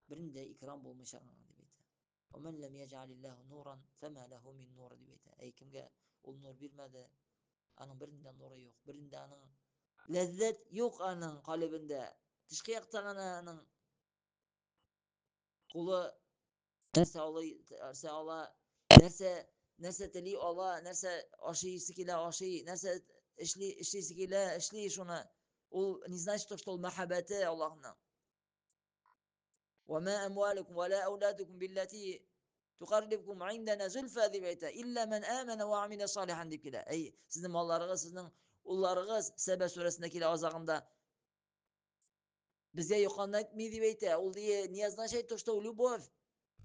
бернинди икрам булмыйча аңа дип әйтә. Вә мән ләм яҗәалиллаһу нуран фәмә ләһу мин нур дип әйтә. Әй, кемгә ул нур бирмәде, аның бернинди дә нуры юк, бернинди аның ләззәт юк аның калебендә. Тышкы якта гына аның кулы нәрсә ала, нәрсә ала, нәрсә, нәрсә тели ала, нәрсә ашыйсы килә, ашый, нәрсә эшли, эшлисе килә, эшли шуны. Ул не значит, что ул мәхәббәте Аллаһның. Ва ма амвалукум ва ла ауладукум биллати туқаррибкум индана зульфа дип әйтә. Илля ман амана ва амила салихан дип килә. Әй, сезнең малларыгыз, сезнең улларыгыз Сәбә сүрәсендә килә азагында. Безгә якынайтмый дип әйтә. Ул не означает то, что любовь,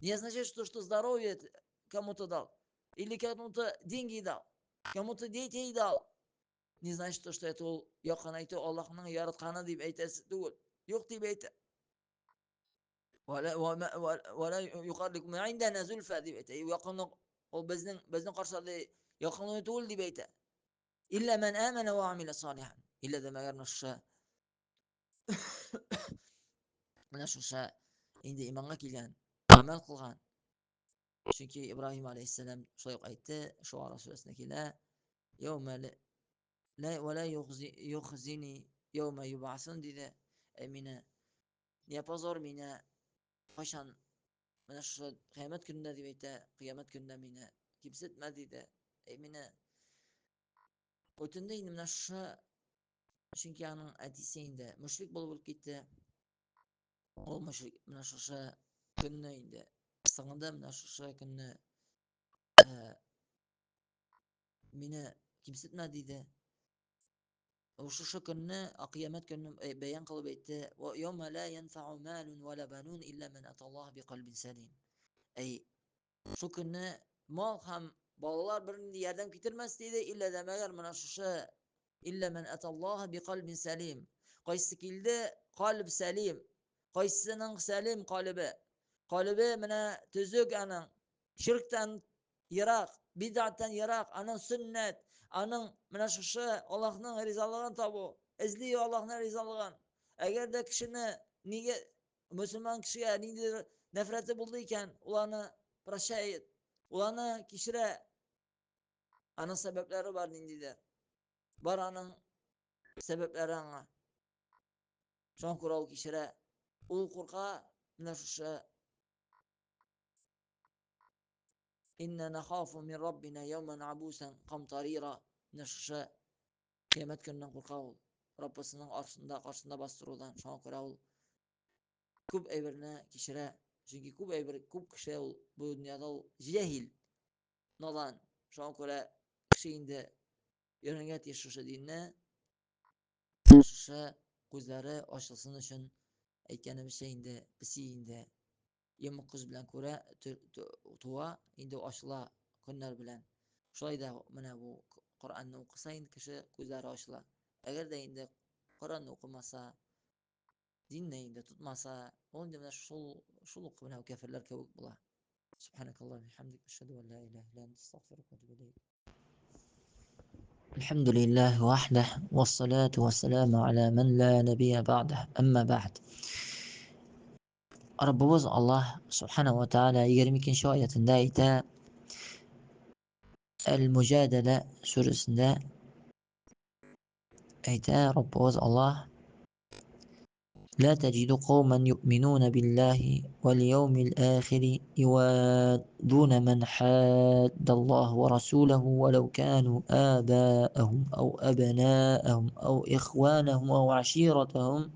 не означает то, что здоровье кому-то дал, или кому-то деньги дал, кому-то детей дал. Не значит то, что это ул якынайту Аллаһның яратканы дип әйтәсе түгел. Юк дип әйтә. Вала юқаррибкум индана зульфа дип әйтә. Якынлык ул безнең каршыда якынлык түгел дип әйтә. Илля ман амана ва амила салихан. Илля дә мәгәр шушы менә шушы инде иманга килгән, гамәл кылган. Чөнки Ибраһим алейһиссәлам шулай ук әйтте, Шуара сүрәсендә килә, Яумә ла ва ла юхзини яумә юбасун диде. Әй мине не позор мине кайчан менә шушы кыямәт көнендә дип әйтә, кыямәт көнендә мине кимсетмә диде. Әй мине үтенде инде менә шушы, чөнки аның әтисе инде мөшрик булып үлеп китте. Ул мөшрик менә шушы көнне инде соңында менә шушы көнне мине кимсетмә диде. Ул шушы көнне, кыямәт көнне бәян кылып әйтте: "Ва яума ла янфау малун ва ла банун илля ман аталлаһ биқалбин салим." Әй, шул көнне мал һәм балалар бернинди ярдәм китермәс диде, илля дә мәгәр менә шушы илля ман аталлаһ биқалбин салим. Кайсы килде? Калб салим. Кайсының салим калбы? Калбы менә төзек аның. Ширктән ерак, бидаттан ерак, аның сөннәт, аның менә шушы Аллаһның ризалыгын табу, эзли Аллаһның ризалыгын. Әгәр дә кешене нигә мөселман кешегә ниндидер нәфрәте булды икән, ул аны прощает, ул аны кичерә. Аның сәбәпләре бар ниндидер. Бар аның сәбәпләре аңа. Шуңа күрә ул кичерә. Ул курка менә шушы Инна нахафу мин раббина яуман абусан камтарира. Менә шушы кыямәт көненнән курка ул. Раббысының аршында, каршында бастырудан. Шуңа күрә ул күп әйберне кичерә. Чөнки күп әйбер, күп кеше ул бу дөньяда ул җәһил, надан. Шуңа күрә кеше инде өйрәнергә тиеш шушы динне. Шушы күзләре ачылсын өчен әйткәнебезчә инде песи инде йомык күз белән күрә, туа, инде ачыла көннәр белән. Шулай да менә бу Коръәнне укыса инде кеше күзләре ачыла. Әгәр дә инде Коръәнне укымаса, динне инде тотмаса, ул инде менә шул ук менә кәферләр кебек була. Субханакаллаху бихамдик, ашһаду ан ла илаһа илля анта, астагфирука ва атубу илейк. الحمد لله وحده والصلاة والسلام على من لا نبي بعده أما بعد. Rabbimiz Allah Subhanahu ve Teala 22. ayetinde ayta El-Mücadele suresinde ayta Rabbimiz Allah لا تجد قوما يؤمنون بالله واليوم الآخر يوادون من حاد الله ورسوله ولو كانوا آباءهم أو أبناءهم أو إخوانهم أو عشيرتهم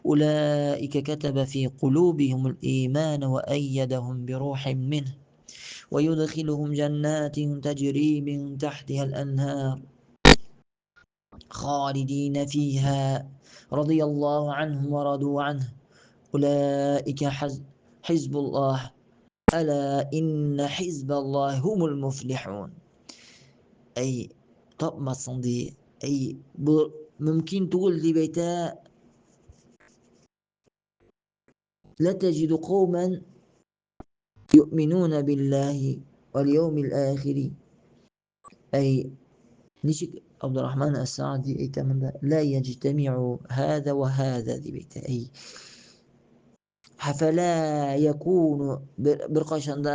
أولئك كتب في قلوبهم الإيمان وأيدهم بروح منه ويدخلهم جنات تجري من تحتها الأنهار خالدين فيها رضي الله عنهم ورضوا عنه أولئك حزب الله ألا إن حزب الله هم المفلحون. أي tapmasın diye, ey bu mümkün değil diye beyte لا تجد قوما يؤمنون بالله واليوم الآخر. أي نشك عبد الرحمن السعدي أي تمام لا يجتمع هذا وهذا دي بيت. أي Фәлә якуну беркайчан да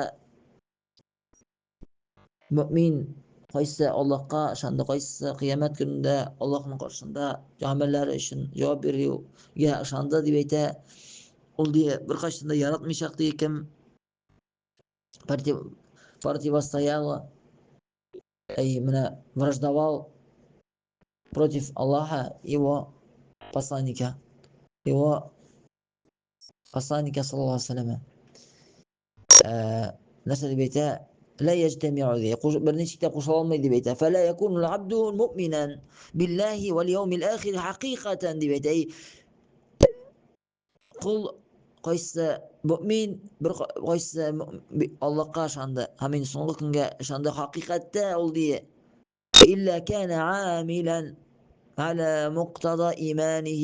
мөмин кайсы Аллаһка ышанды, кайсы кыямәт көнендә Аллаһның каршында гамәлләре өчен җавап бирүгә ышанды дип әйтә. Ул ди беркайчан да яратмыйчак ди кем противостояла, әй, менә враждовал против Аллаха, его посланника, его посланника, саллаллаху алейхи. Нәрсә дип әйтә? Ла яҗтәмиу ди. Берничек тә кушыла алмый дип әйтә. Фәлә якунул абду муъминан биллаһи вал яумил ахир хакыйкатан дип әйтә. Кул кайсы мөмин, бер кайсы Аллаһка ышанды һәм инде соңгы көнгә ышанды хакыйкатьтә ул ди. Илля кана амилан على مقتضى إيمانه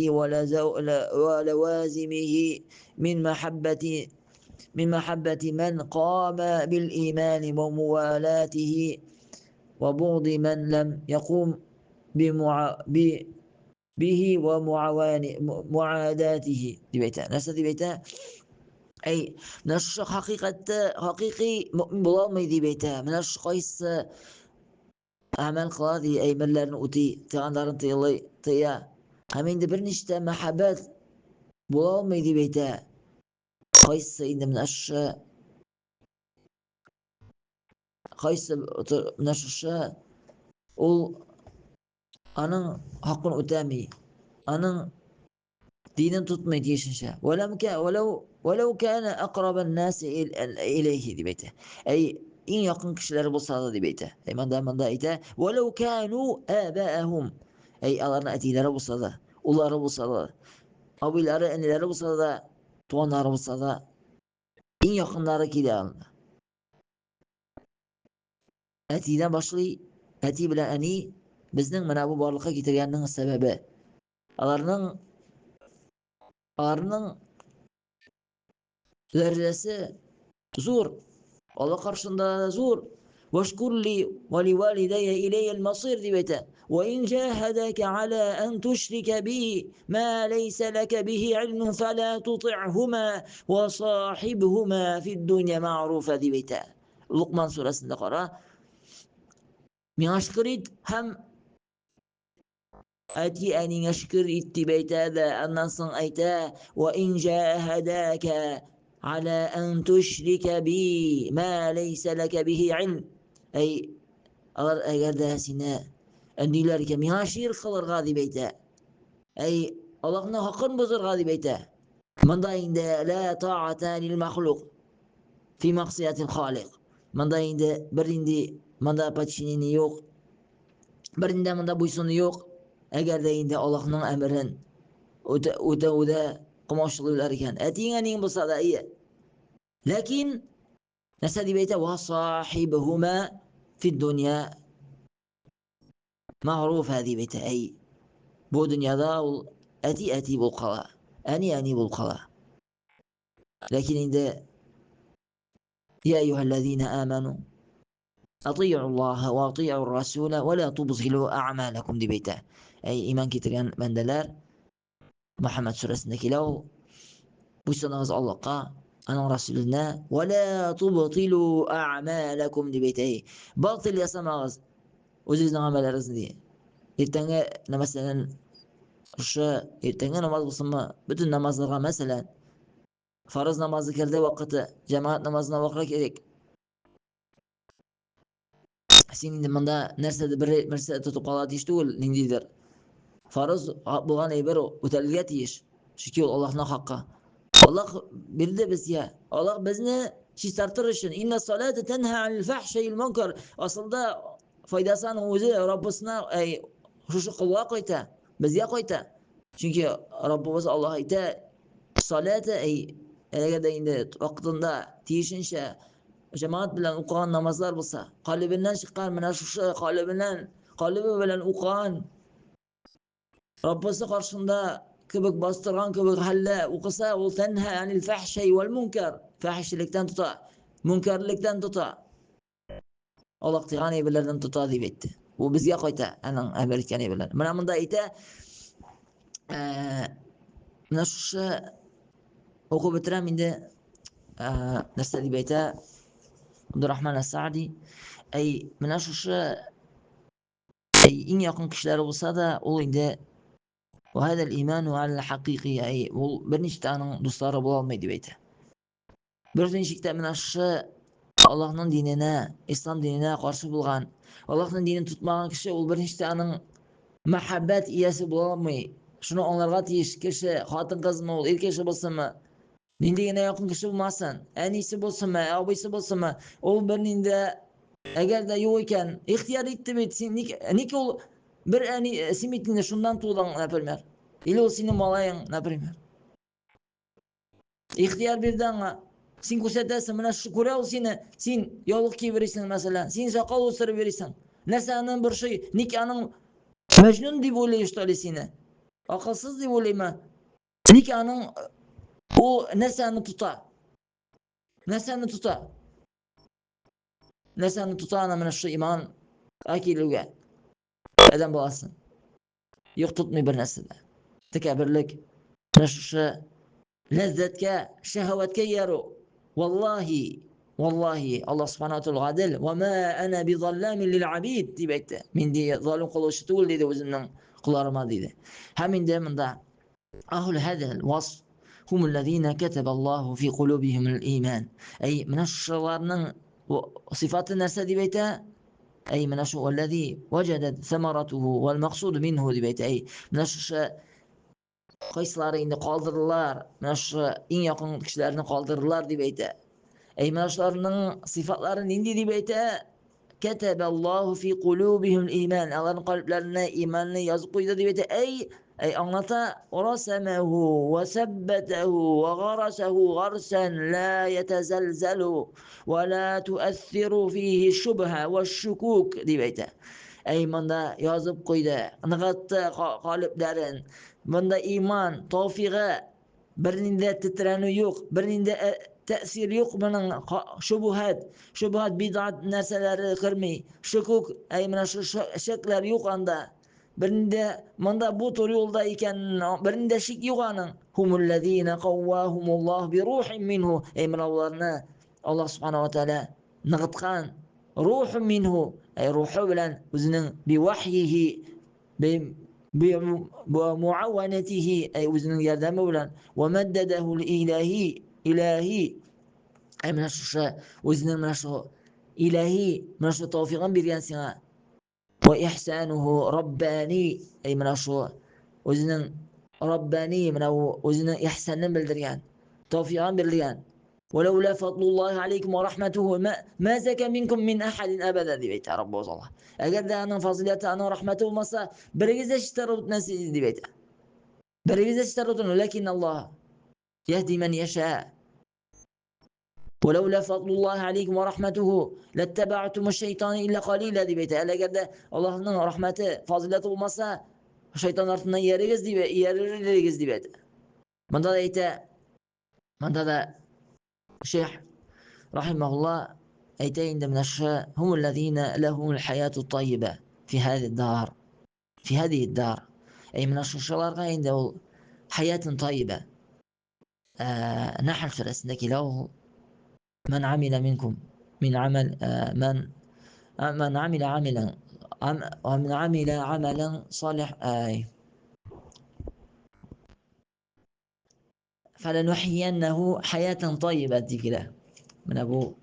ولوازمه من محبة من قام بالإيمان وموالاته وبغض من لم يقوم بمع... ب... به ومعاداته дип әйтә. Нәрсә дип әйтә? Әй, менә шушы хакыйкатьтә хакыйкый мөмин була алмый дип әйтә. Менә шушы кайсы гамәл кыла ди, әйберләрен үти, тыйганнарын тыйлый, тыя. Һәм инде берничә мәхәббәт була алмый дип әйтә. Кайсы инде менә шушы кайсы менә шушы ул аның хакын үтәми, аның динен тотмый тиешенчә. Вәләү кәнә акрабан наси иләйһи дип әйтә. Әй, иң якын кешеләр булса да дип әйтә. Әй, монда әйтә, вәләү кәну абаахум. Әй, аларның әтиләре булса да, уллары булса да, абыйлары, энеләре булса да, туганнары булса да, иң якыннары килә анда. Әтидән башлый, әти белән әни безнең менә бу барлыкка китергәннең сәбәбе. Аларның дәрәҗәсе зур. Алла каршында да зур. Вашкур ли ва ли валидайя иләйя аль-масир дип әйтә. Ва ин җаһадака аля ан тушрика би ма ләйсә ләкә бихи илмун фала тути'һума ва сахибһума фид дунья ма'руфа дип әйтә. Лукман сүрәсендә кара. Миңа шөкер ит һәм әти-әниңә шөкер ит дип әйтә дә, аннан соң әйтә: "Ва ин җаһадака аля ан тушрика би ма ләйсә ләкә бихи илм". Әй, алар әгәр дә сине өндиләр икән, миңа ширк кылырга дип әйтә. Әй, Аллаһның хакын бозырга дип әйтә. Монда инде ла таата лил махлук фи мәгъсиятил халик. Монда инде бернинди монда подчинение юк. Бернинди дә монда буйсыну юк. Әгәр дә инде Аллаһның әмерен үтәүдә комачаулыйлар икән. Әтиең әниең булса да, ие. Ләкин нәрсә дип әйтә? Ва сахибухума фид дунья мәгъруфа дип әйтә. Әй, бу дөньяда ул әти әти булып кала, әни әни булып кала. Ләкин инде Я әйюһәлләзина аману Атыйу Аллаһа ва атыйу Расула ва ла тубтилу а'малакум дип әйтә. Әй иман китергән бәндәләр, Мөхәммәд сүрәсендә килә ул. Буйсыныгыз Аллаһка, аның Расуленә, ва ла тубтилу а'малакум дип әйтә. Батил ясамагыз үзегезнең гамәлләрегезне ди. Иртәнге, мәсәлән, шушы иртәнге намаз булсынмы, бөтен намазларга мәсәлән, фарыз намазы керде вакыты, җәмәгать намазына вакыт кирәк. Син инде монда нәрсәдер бер нәрсә тотып кала тиеш түгел, ниндидер. Фарыз булган әйбер үтәлергә тиеш. Чөнки ул Аллаһның хакы. Аллаһ бирде безгә. Аллаһ безне чистартыр өчен. Инна салата танһа анил фахшаи вал мункар. Асылда файдасы аның үзе Раббысына, әй, шушы колга кайта, безгә кайта. Чөнки Раббыбыз Аллаһ әйтә, салата, әй, әгәр дә инде вакытында тиешенчә җәмәгать белән укыган намазлар булса, калебеннән чыккан менә шушы калебеннән, калебе белән укыган Раббысы каршында кебек бастырган кебек хәлдә укыса, ул тәнһә анил фахшай вал мункар, фахишлектән тота, мункарлыктан тота. Аллаһ тыйган әйберләрдән тота дип әйтте. Бу безгә кайта, аның әмер иткән әйберләр. Менә монда әйтә, менә шушы Укып бетерәм инде. Нәрсә дип әйтә Абдурахман Әс-Саади? Әй, менә шушы әй, иң якын кешеләре булса да, ул инде وهذا الإيمان على الحقيقي әй, ул берничек тә аның дуслары була алмый дип әйтә. Берничек тә менә шушы Аллаһның диненә, ислам диненә каршы булган, Аллаһның динен тотмаган кеше ул берничек тә аның мәхәббәт иясе була алмый. Шуны аңларга тиеш кеше, хатын-кызмы ул, ир кеше булсынмы, нинди генә якын кеше булмасын, әнисе булсынмы, абыйсы булсынмы, ул бернинди әгәр дә юк икән, ихтыяр итте бит, син ник, ник ул бер әни, син бит инде шуннан тудың, например. Или ул синең малаең, например. Ихтыяр бирде аңа. Син күрсәтәсең, менә шу күрә ул сине, син яулык киеп йөрисең, мәсәлән, син сакал үстереп йөрисең. Нәрсә аны борчый? Ник аның мәҗнүн дип уйлый, что ли, сине? Акылсыз дип уйлыймы? Ник аның ул нәрсә аны тота? Нәрсә аны тота? Нәрсә аны тота аны менә шу иманга килүгә? Адәм баласын. Юк, тотмый бер нәрсә дә. Тәкәбберлек, менә шушы ләззәткә, шәһәвәткә иярү. Валлаһи, валлаһи, Аллаһ субхана ва тааля гадел, ва ма ана бизалламин лил абид дип әйтте. Мин ди залим кылучы түгел диде үземнең колларыма диде. Һәм инде монда ахул хадал васф хум аллазина катаба Аллаһу фи кулубихим иман. Әй, менә шуларның сыйфаты нәрсә дип әйтә? Әй, менә шу аллази ваҗадат самаратуху вал максуду минху дип әйтә. Әй, менә шушы кайсылары инде калдырдылар, менә шушы иң якын кешеләрне калдырдылар дип әйтә. Әй, менә шуларның сыйфатлары нинди дип әйтә? Катабаллаху фи кулубихим иман. Аларның калбләренә иманны язып куйды дип әйтә. Әй, әй аңлата, расамаху ва саббатаху ва гарасаху гарсан ла ятазалзалу ва ла туассиру фихи шубха ва шукук дип әйтә. Әй, монда язып куйды, ныгытты калебләрен. Монда иман, тауфигы, бернинди тетрәнү юк, бернинди тәэсир юк моның шубухат, шубухат бидат нәрсәләре керми. Шукук, әй менә шу шәкләр юк анда. Бернинди монда бу туры юлда икән, бернинди шик юк аның. Хумуллазина каввахумуллаһ би рухин минху. Әй менә аларны Аллаһ субхана ва тааля ныгыткан рухун минху, әй рухы белән үзенең би вахйихи би муаванатихи, әй үзенең ярдәме белән ва маддадаху илаһи, илаһи. Әй менә шушы үзенең менә шу илаһи, менә шу тауфигын биргән сиңа. Ва ихсануху раббани, әй менә шу үзенең раббани, менә үзенең ихсанын белдергән, тауфигын биргән. Вәләүлә фадлуллаһи алейкум ва рахматуху ма зака минкум мин ахадин абада дип әйтә Раббыбыз Аллаһ. Әгәр дә аның фазыйләте, аның рәхмәте булмаса, берегез дә чистарып үтмәс иде дип әйтә. Берегез дә чистарып үтмәс, ләкин Аллаһ яһди ман яша. Вәләүлә фадлуллаһи алейкум ва рахматуху латтаба'тум аш-шайтана илля калила дип әйтә. Әгәр дә Аллаһның рәхмәте, фазыйләте булмаса, шайтан артыннан иярегез дип, иярергез дип әйтә. Монда да әйтә, монда да шейх рахимахулла әйтә инде менә шушы хумуллазина лахумул хаяту тайиба фи һази дар. Фи һази дар. Әй менә шушыларга инде ул хаятун тайиба. Нахл сүрәсендә килә ул Ман амила минкум мин амал ман ман амила амилан ман амила амалан салих ай фаланухияннаху хаятан тайиба дип килә. Менә бу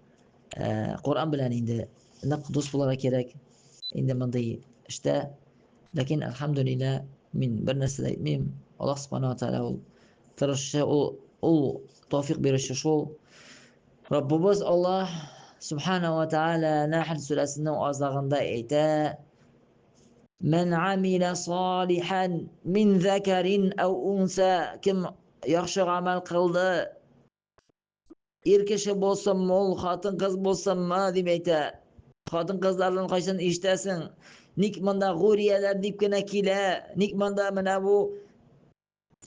Коръән белән инде нык дус булырга кирәк. Инде мондый эштә, ләкин әлхәмдүлилләһ, мин бер нәрсә дә әйтмим. Аллаһ субхана ва тааля ул тырышчы, ул тауфик бирүче шул. Раббыбыз Аллаһ субхана ва тааля Нахл сүрәсенең азагында әйтә: Ман амила салихан мин закарин ау унса, кем яхшы гамәл кылды, ир кеше булсынмы ул, хатын-кыз булсынмы, дип әйтә. Хатын-кызлардан кайсын ишетәсең? Ник монда гурияләр дип кенә килә? Ник монда менә бу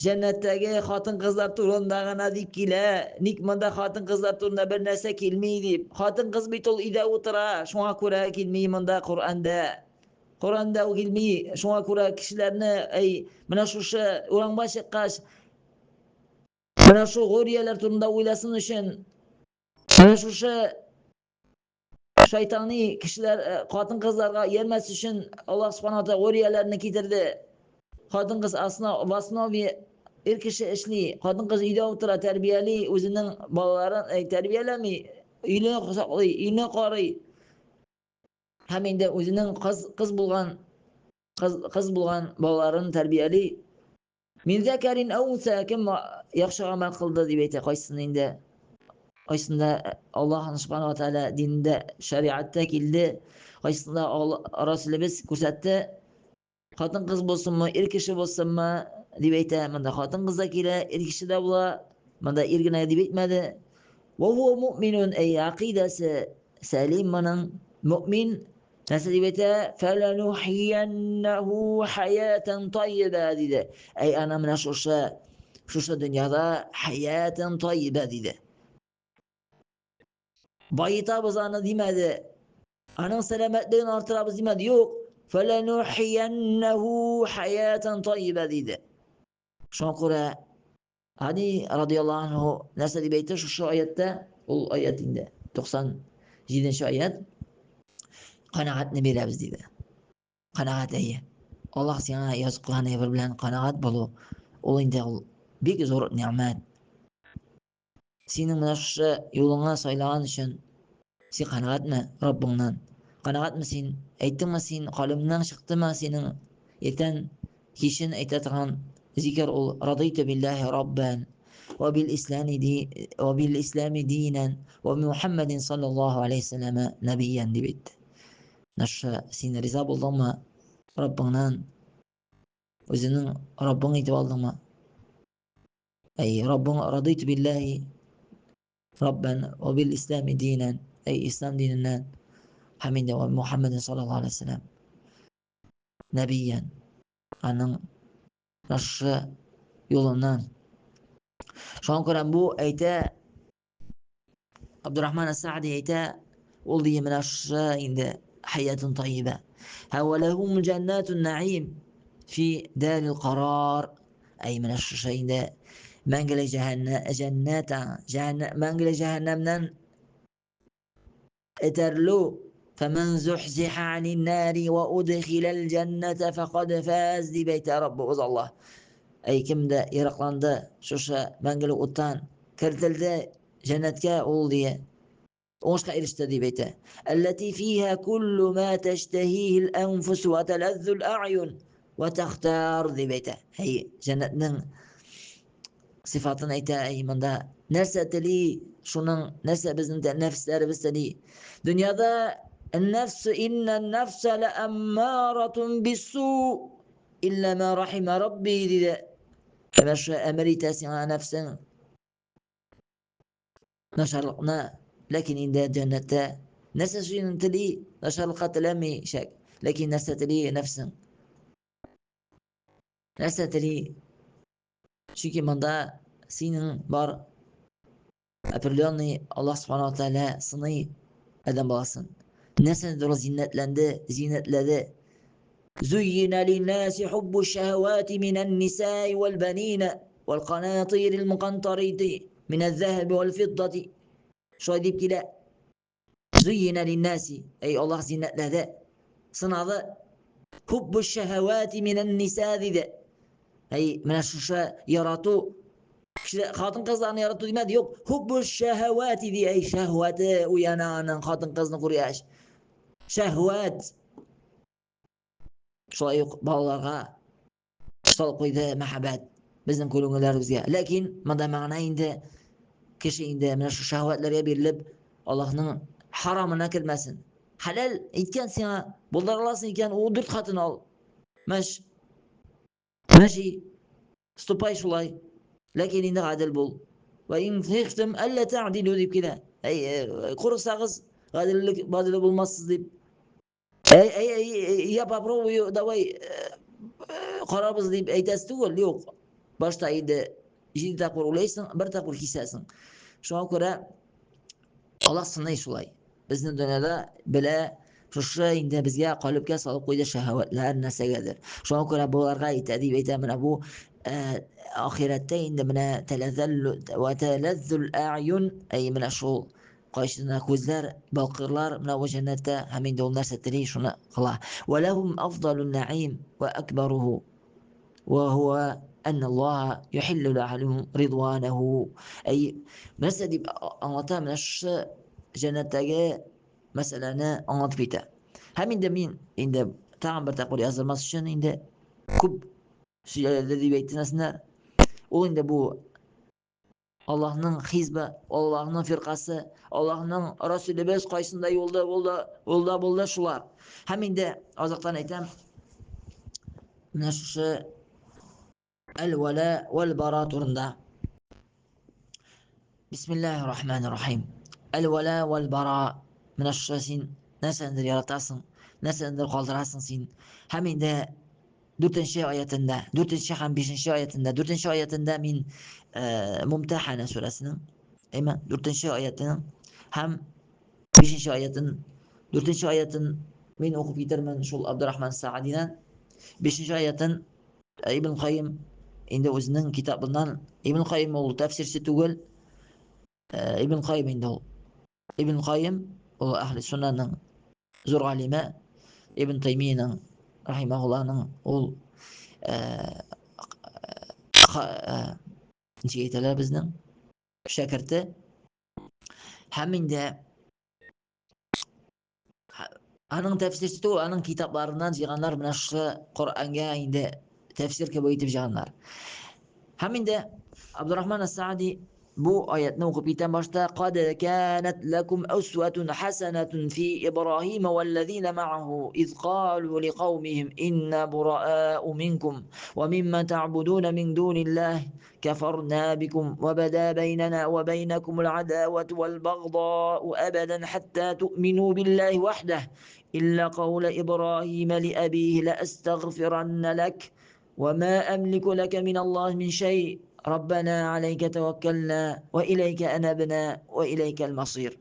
җәннәттәге хатын-кызлар турында гына дип килә? Ник монда хатын-кызлар турында бер нәрсә килми дип? Хатын-кыз бит ул өйдә утыра, шуңа күрә килми монда Коръәндә. Коръәндә ул килми, шуңа күрә кешеләрне, әй, менә шушы урамга чыккач, Менә шул гурияләр турында уйласын өчен, менә шушы шайтани кешеләр, хатын-кызларга иярмәс өчен Аллаһ Субхану ва Тааля гурияләрне китерде. Хатын-кыз в основе ир кеше эшли, хатын-кыз өйдә утыра, тәрбияли, үзенең балаларын тәрбияләми, өйне саклый, өйне карый. Һәм инде үзенең кыз, кыз булган кыз, кыз булган балаларын тәрбияли. Мин зәкәрин әүнсә, кем яхшы гамәл кылды дип әйтә, кайсысын инде кайсында Аллаһ Субхану ва Тааля динендә, шәриатта килде, кайсында Расулебез күрсәтте, хатын-кыз булсынмы, ир кеше булсынмы дип әйтә. Монда хатын-кыз да килә, ир кеше дә була. Монда ир генә дип әйтмәде. Ва хуа муъминун, әй акыйдәсе сәлим моның мөмин. Нәрсә дип әйтә? Фәләнухияннәһу хаятан тайиба диде. Әй ана менә шушы шушы дөньяда хаятан тайиба диде. Байытабыз аны димәде. Аның сәламәтлеген арттырабыз димәде. Юк. Фәләнухияннәһу хаятан тайиба диде. Шуңа күрә Али радияллаһу анһу нәрсә дип әйтте шушы аятта? Ул аят инде 97 аят. Канәгатьне бирәбез диде. Канәгать әйе. Аллаһ сиңа язып куйган әйбер белән канәгать булу, ул инде ул бик зур нигъмәт. Синең менә шушы юлыңа сайлаган өчен син канәгатьме Раббыңнан? Канәгатьме син? Әйттеңме син, калебеңнән чыктымы синең иртән кичен әйтә торган зикер ул радыйту биллаһи раббан ва бил ислами ди ва бил ислами динан ва би Мухаммадин саллаллаһу алейһи вәсәлләм нәбиян дип әйтте. Менә син риза булдыңмы Раббыңнан? Үзеңнең Раббың итеп алдыңмы? Әй, Раббың радыйту биллаһи раббан ва бил ислами динан, әй ислам диненнән һәм инде ва Мухаммадин саллаллаһу алейһи вәсәлләм нәбиян, аның шушы юлыннан. Шуңа күрә бу әйтә Абдурахман Саади әйтә, ул ди менә шушы инде хаятун тайиба. Һәм вәләһум җәннәтун наим фи дарил карар. Әй менә шушы инде мәңгелек җәһәннәм, җәннәт, җәһәннәм, мәңгелек җәһәннәмнән этәрелү. Фәмән зухзиха анин нари ва удхилал җәннәтә фәкад фаз дип әйтә Раббыбыз Аллаһ. Әй кем дә еракланды шушы мәңгелек уттан, кертелде җәннәткә, ул дия уңышка иреште дип әйтә. Әлләти фиһа куллу ма тәштәһиһил әнфус ва тәләззул әгъюн ва тахтар дип әйтә. Әй, җәннәтнең сыйфатын әйтә, әй, монда нәрсә тели, шуның нәрсә безнең нәфсләребез тели. Дөньяда нәфс инна нәфсә лә аммаратун биссу илля ма рахима рабби диде. Әмма шул әмер итә сиңа нәфсең начарлыкны, ләкин инде җәннәттә нәрсә шуны тели, начарлыкка теләми шәк, ләкин нәрсә тели нәфсең? Нәрсә тели? Чөнки монда синең бар определенный Аллаһ Субхану ва Тааля сыный адәм баласын. Нәрсәне ул зиннәтләнде, зиннәтләде. Зуйина линнаси хуббу шаһавати минән нисаи вал банина вал канатирил мукантарити минәз захаби вал фиддати. Шулай дип килә. Зуйина линнаси, әй Аллаһ зиннәтләде, сынады. Хуббу шаһавати минән ниса диде. Әй, менә шушы ярату, кеше хатын-кызларны ярату димәде, юк, хуббу шаһавати ди, әй шәһвәте уяна аның хатын-кызны күргәч. Шәһвәт. Шулай ук балаларга салып куйды мәхәббәт безнең күңелләребезгә. Ләкин монда мәгънә инде кеше инде менә шу шәһвәтләргә бирелеп Аллаһның харамына кермәсен. Хәләл иткән сиңа, булдыра аласың икән, ул дүрт хатын ал. Мәш. Мәши. Ступай шулай. Ләкин инде гадел бул. Ва ин хифтум алла та'дилу дип килә. Әй, курыксагыз, гаделлек гадел булмассыз дип. Әй, әй, әй, я попробую, давай карабыз дип әйтәсе түгел, юк. Башта инде җиде тапкыр уйлайсың, бер тапкыр кисәсең. Шуңа күрә Аллаһ сыный шулай. Безне дөньяда белә. Шушы инде безгә калебкә салып куйды шәһәвәтләр нәрсәгәдер. Шуңа күрә боларга әйтә дип әйтә, менә бу ахирәттә инде менә тәләзәллү вә тәләззул әгъюн, әй менә шул кайсына күзләр балкырлар менә бу җәннәттә, һәм инде ул нәрсә тели шуны кыла. Вә ләһум афдалун наим вә акбаруху вә һуа әнна Аллаһа юхиллу ләһум ридванаху. Әй нәрсә дип аңлата менә шушы җәннәттәге мәсьәләне аңлатып китә. Һәм инде мин инде тагын бер тапкыр яздырмас өчен инде күп сөйләде дип әйтмәсеннәр. Ул инде бу Аллаһның хизбе, Аллаһның фиркасы, Аллаһның Расулебез кайсында юлда булды, юлда булды шулар. Һәм инде азактан әйтәм, менә шушы әл-вала вәл-бара турында. Бисмиллаһир рахманир рахим. Әл-вала вәл-бара. Менә шушы син нәрсәнедер яратасың, нәрсәнедер калдырасың син. Һәм инде дүртенче аятында, дүртенче һәм бишенче аятында, дүртенче аятында мин Мумтахана сүрәсенең, әйме, дүртенче аятының һәм бишенче аятын, дүртенче аятын мин укып китермен шул Абдурахман Саадидан. Бишенче аятын Ибн Кайим инде үзенең китабыннан, Ибн Кайим ул тәфсирче түгел, Ибн Кайим инде ул. Ибн Кайим ул әһле суннаның зур галиме, Ибн Таймияның рахимахулланың ул ничек әйтәләр безнең шәкерте. Һәм инде аның тәфсирче түгел, аның китапларыннан җыйганнар менә шушы Коръәнгә инде тәфсир кебек итеп җыйганнар. Һәм инде Абдурахман ас-Саади бу аятны укып китәм башта. Кад канат лакум усватун хасанатун фи Ибраһим валлазина ма'аху из калу ликаумихим инна бураау минкум ва мимма та'будуна мин дуниллах كفرنا بكم وبدا بيننا وبينكم العداوة والبغضاء أبدا حتى تؤمنوا بالله وحده إلا قول إبراهيم لأبيه لأستغفرن لك وما أملك لك من الله من شيء ربنا عليك توكلنا وإليك أنبنا وإليك المصير.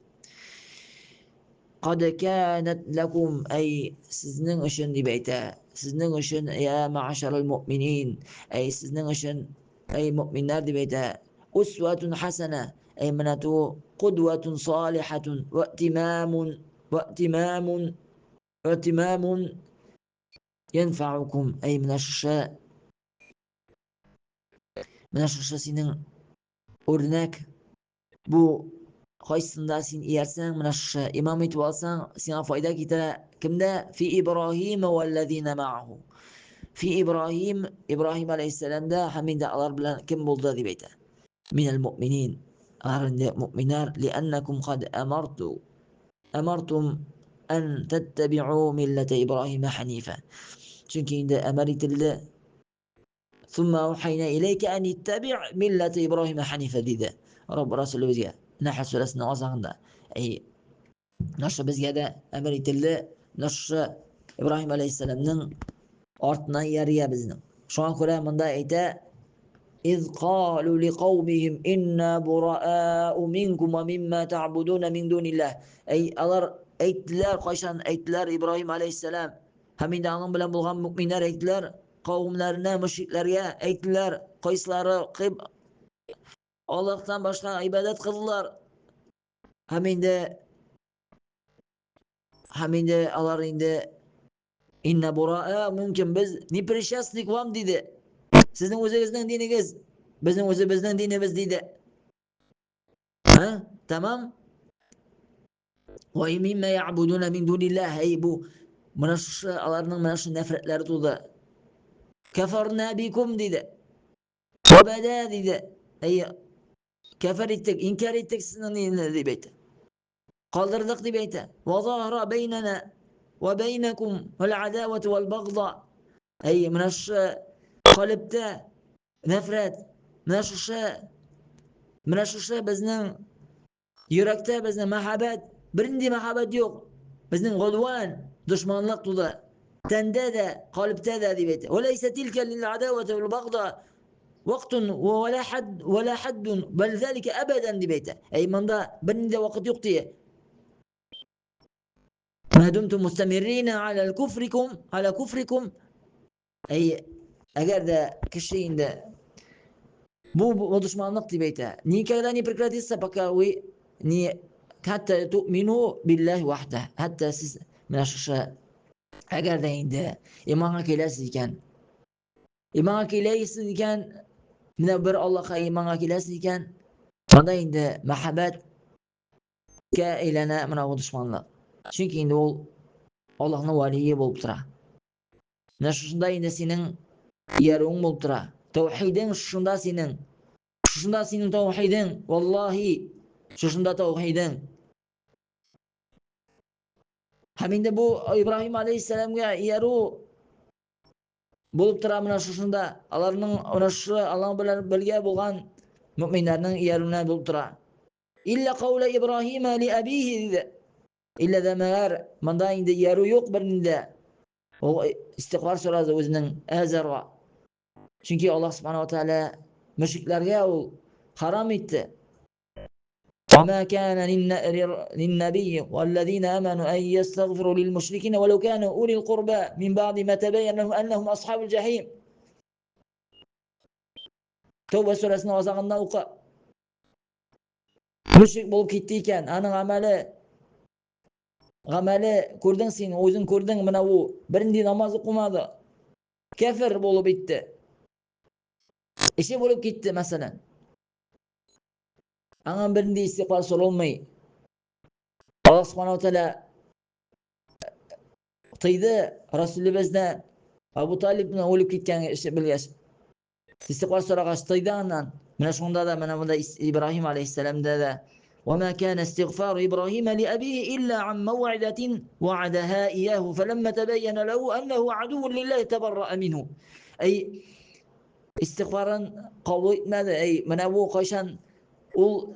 قد كانت لكم أي سيزنين أشن دي بيتا سيزنين أشن يا معشر المؤمنين أي سيزنين أشن أي مؤمنات دي بيتا أسوة حسنة أي مناتو قدوة صالحة واتمام واتمام واتمام ينفعكم أي من الشاء من الشاء سينن أرناك بو قايسында син иярсәң, менә шушы имам итеп алсаң, сиңа файда китерә. Кемдә? Фи Ибраһим валлазина ма'аху. Фи Ибраһим, Ибраһим алейһиссәламда һәм инде алар белән кем булды дип әйтә. Минәл муъминин. Алар инде муъминнар, лианнакум кад амарту. Амартум ан таттаби'у миллата Ибраһима ханифа. Чөнки инде әмер ителде. Сумма аухайна илейка ан иттаби' миллата Ибраһима ханифа диде. Рабб Расулыбызга. Нәхл сүрәсенең азагында. Әй, нашы безгә дә әмер ителде, нашы Ибраһим алейһиссәламның артына ияргә безнең. Шуңа күрә монда әйтә: "Из калу лиқаумихим инна бураау минкум ва мимма та'будуна мин дуниллаһ". Әй, алар әйттеләр, кайчан әйттеләр Ибраһим алейһиссәлам һәм инде аның белән булган мөминнәр әйттеләр, кавымнарына, мөшрикләргә әйттеләр, кайсылары Аллаһтан башка гыйбадәт кылдылар. Һәм инде алар инде инна бураа мөмкин без не причастны к вам диде. Сезнең үзегезнең динегез, безнең үзебезнең динебез диде. Ха? Тамам? Ва мимма я'будуна мин дуниллаһ. Әй бу менә шушы аларның менә шушы нәфрәтләре туды. Кафарна бикум диде. Вәбәдә диде. Әй, кәфер иттек, инкар иттек сезнең динне дип әйтә. Калдырдык дип әйтә. Вазахара бәйнәнә ва бәйнәкум вал адавату вал багда. Әй, менә шушы калептә нәфрәт, менә шушы безнең йөрәктә безнең мәхәббәт, бернинди мәхәббәт юк. Безнең гудван, дошманлык туды. Тәндә дә, калептә дә дип әйтә. Вәләйсә тилкә лил адавати вал багда вактун ва ла хад ва ла хаддун бал залика абадан дип әйтә. Әй, монда бернинди вакыт юк ди. Ма думтум мустамиррина аля куфрикум, аля куфрикум. Әй, әгәр дә кеше инде бу дошманлык дип әйтә. Никогда не прекратится, пока вы не хәтта ту'мину биллаһи вахда. Хәтта сез менә шушы әгәр дә инде иманга киләсез икән, иманга киләсез икән, менә бер Аллаһка иманга киләсез икән, анда инде мәхәббәткә әйләнә менә бу дошманлык. Чөнки инде ул Аллаһның вәлие булып тора. Менә шушында инде синең иярүең булып тора. Тәүхидең шушында синең. Шушында синең тәүхидең, валлаһи, шушында тәүхидең. Һәм инде бу Ибраһим алейһиссәламгә иярү булып тора менә шушында. Аларның менә шушы Аллаһ белән бергә булган мөминнәрнең иярүенә булып тора. Илля кауля Ибраһима ли абихи диде. Илля дә мәгәр монда инде иярү юк бернинди. Ул истигъфар сорады үзенең Әзәргә. Чөнки Аллаһ субхана ва тааля мөшрикләргә ул харам итте. وما كان للنبي والذين آمنوا أن يستغفروا للمشركين ولو كانوا أولي القربى من بعد ما تبين لهم أنهم أصحاب الجحيم. Тәүбә сүрәсенең азагында укы. Мөшрик булып китте икән, аның гамәле гамәле күрдең син, үзең күрдең, менә ул бернинди намаз укымады. Кәфер булып итте. Эше булып китте, мәсәлән. Аңа бернинди истигъфар соралмый. Аллаһ субханаһу ва тааля тыйды Расулыбызны Абу Талибның үлеп киткәнен белгәч. Истигъфар сорагач тыйды аннан. Менә шунда да, менә монда Ибраһим алейһиссәламдә дә وما كان استغفار إبراهيم لأبيه إلا عن موعدة وعدها إياه فلما تبين له أنه عدو لله تبرأ منه. Әй, истигъфарын кабул итмәде. Әй, менә бу кайчан ул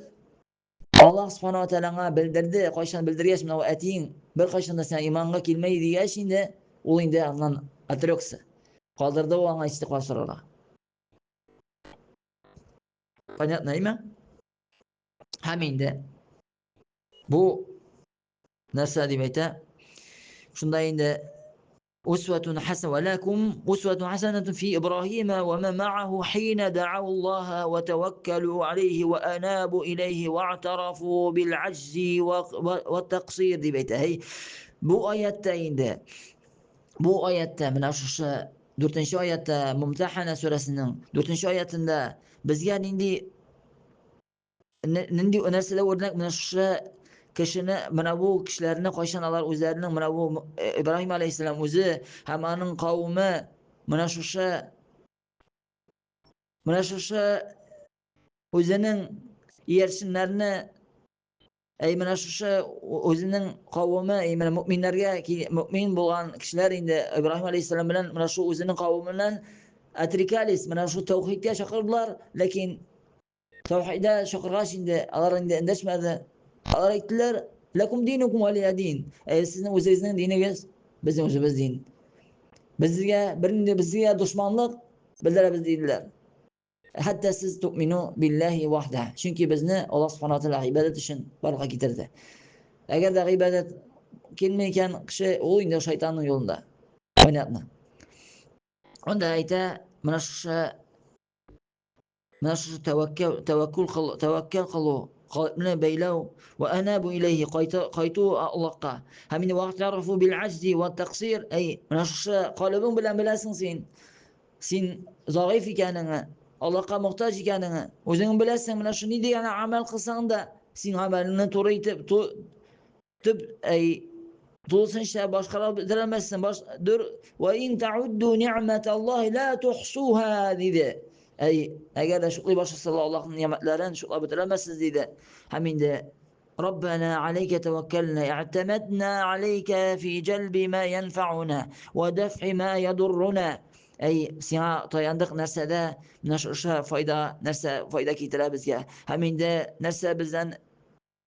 Аллаһ субхана ва тааляга белдерде, кайчан белдергәч, менә әтиең бер кайчан да сиңа иманга килмәй дигәч инде, ул инде аннан отрекся. Калдырды ул аңа истигъфар сорарга. Понятно, әйме? Һәм инде бу нәрсә дип әйтә? Шунда инде أسوة حسنة ولكم أسوة حسنة في إبراهيم وما معه حين دعوا الله وتوكلوا عليه وأنابوا إليه واعترفوا بالعجز والتقصير дип әйтә. Һәй, бу аятта инде, бу аятта менә шушы 4 аятта Мумтахана сүрәсенең 4 аятында безгә нинди нәрсәдә үрнәк менә шушы кешене, менә бу кешеләрне кайчан алар үзләренең менә бу Ибраһим алейһиссәлам үзе һәм аның кавеме менә шушы үзенең иярченнәрне, әй, менә шушы үзенең кавеме, әй, менә мөминнәргә, мөмин булган кешеләр инде Ибраһим алейһиссәлам белән менә шу үзенең кавеменнән отрекались, менә шу тәүхидкә чакырдылар, ләкин тәүхидә чакыргач инде алар инде эндәшмәде. Алар әйттеләр: "Ләкум динукум валия дин." Әй, сезнең үзегезнең динегез, безнең үзебез дин. Безгә бернинди безгә дошманлык белдерәбез диделәр. Хәтта сез ту'мину биллаһи вахда. Чөнки безне Аллаһ субхана ва тааля гыйбадәт өчен барлыкка китерде. Әгәр дә гыйбадәт килми икән, кеше ул инде шайтанның юлында. Понятно. Анда әйтә, менә шушы тәвәккәл тәвәккул кыл, тәвәккәл кылу, калбне бәйләү ва анабу иләйһи, кайту Аллаһка. Һәм инде вәгътарафу бил аҗзи ва тәкъсир, әй, менә шушы калебең белән беләсең син. Син заиф икәнеңне, Аллаһка мохтаҗ икәнеңне, үзең беләсең, менә шу нинди генә гамәл кылсаң да, син гамәлеңне туры итеп, төп, әй, тулысынча башкара бетерәмәссең. Баш дүр ва ин таудду ни'маталлаһи ла тухсуха диде. Әй, әгәр дә шуклый башласалар, Аллаһның ни'мәтләрен шуклап бетерәмәссез диде. Һәм инде ربنا عليك توكلنا اعتمدنا عليك في جلب ما ينفعنا ودفع ما يضرنا. Әй, сиңа таяндык нәрсәдә, менә шушы файда, нәрсә файда китерә безгә. Һәм инде нәрсә бездән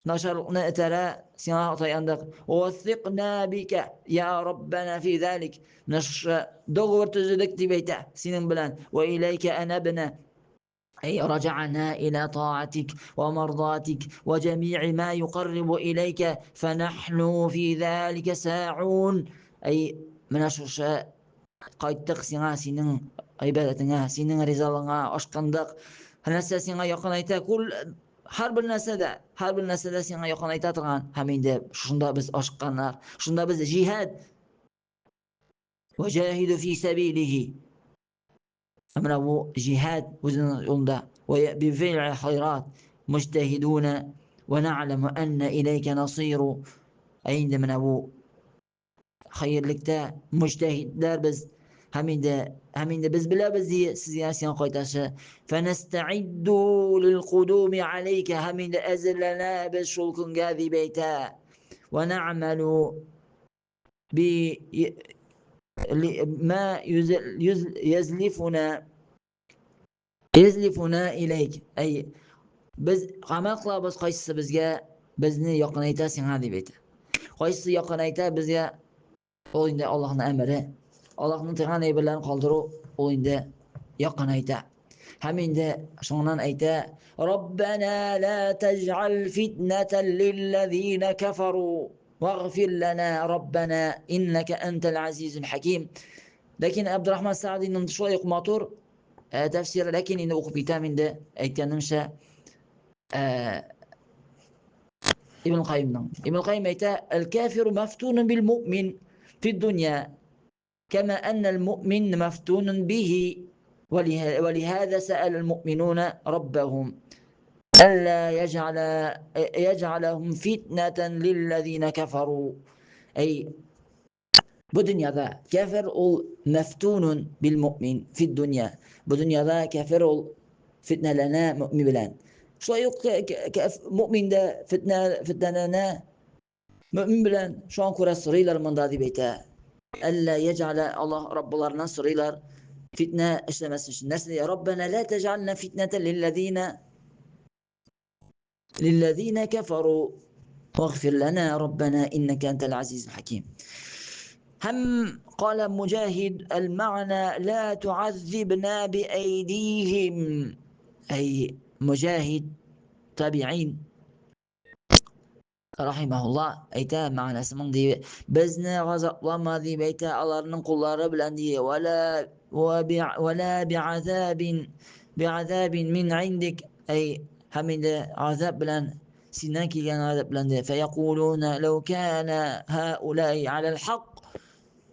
начарлыкны этәрә, сиңа таяндык. Васыйкна бика я Раббана фи залик. Менә шушы договор төзедек дип әйтә синең белән. Ва иләйкә анабна. أي رجعنا إلى طاعتك ومرضاتك وجميع ما يقرب إليك فنحن في ذلك ساعون. أي менә шушы кайттык сиңа, синең гыйбадәтеңә, синең ризалыгыңа ашкындык. Нәрсә сиңа якынайта, кул һәрбер нәрсәдә, һәрбер нәрсәдә сиңа якынайта торган. Һәм инде шунда без ашыкканнар, шунда без җиһад. Ваҗаһиду фи сәбилихи. Менә бу җиһад үзенең юлында. Вә бифи'л хайрат муҗтаһидуна ва нәгъләму анна иләйкә насиру. Ә инде менә бу хәерлектә муҗтаһидләр без һәм инде без беләбез ди, сезгә сиңа кайташы. Фәнәстәидду лилкудуми алейка, һәм инде әзерләнәбез шул көнгә дип әйтә. Ва нәгъмәлу би ما يزلفنا إليك. أي без гамәл кылабыз, кайсысы безгә безне якынайта сиңа дип әйтә. Кайсысы якынайта безгә, ул инде Аллаһның әмере. Аллаһның тыйган әйберләрен калдыру, ул инде якынайта. Һәм инде шуннан әйтә: Раббана ла таҗ'ал фитнатан лиллазина кафару вагфир лана раббана иннака антал азизул хаким. Ләкин Абдурахман Саадиның шулай ук матур тәфсире, ләкин инде укып китәм инде, әйткәнемчә, Ибн Кайымның. Ибн Кайым әйтә: "Әл-кафиру мафтунун бил муъмин фид дөнья, кама анна ал-муъмин мафтунун бихи, ولهذا سأل المؤمنون ربهم ألا يجعلهم فتنة للذين كفروا. أي бу дөньяда кәфер ул мәфтунун бил муъмин фид дөнья. Бу дөньяда кәфер ул фитнәләнә мөмин белән. Шулай ук мөмин дә фитнәләнә мөмин белән. Шуңа күрә сорыйлар монда дип әйтә. Әллә яҗәлә Аллаһ Раббыларыннан сорыйлар фитнә эшләмәсен өчен. Нәрсә ди? Раббана ла таҗ'ална фитнәтән лилләзина кафару вагфир лана раббана иннака антал азизул хаким. Һәм قال مجاهد المعنى لا تعذبنا بأيديهم. أي مجاهد تابعين рахимахулла әйтә, мәгънәсе мондый: безне газаплама дип әйтә аларның куллары белән ди, вәлә би'азабин мин индик, әй һәм инде азап белән, синнән килгән азап белән ди. Фәякулуна лау кана һаулаи алал хак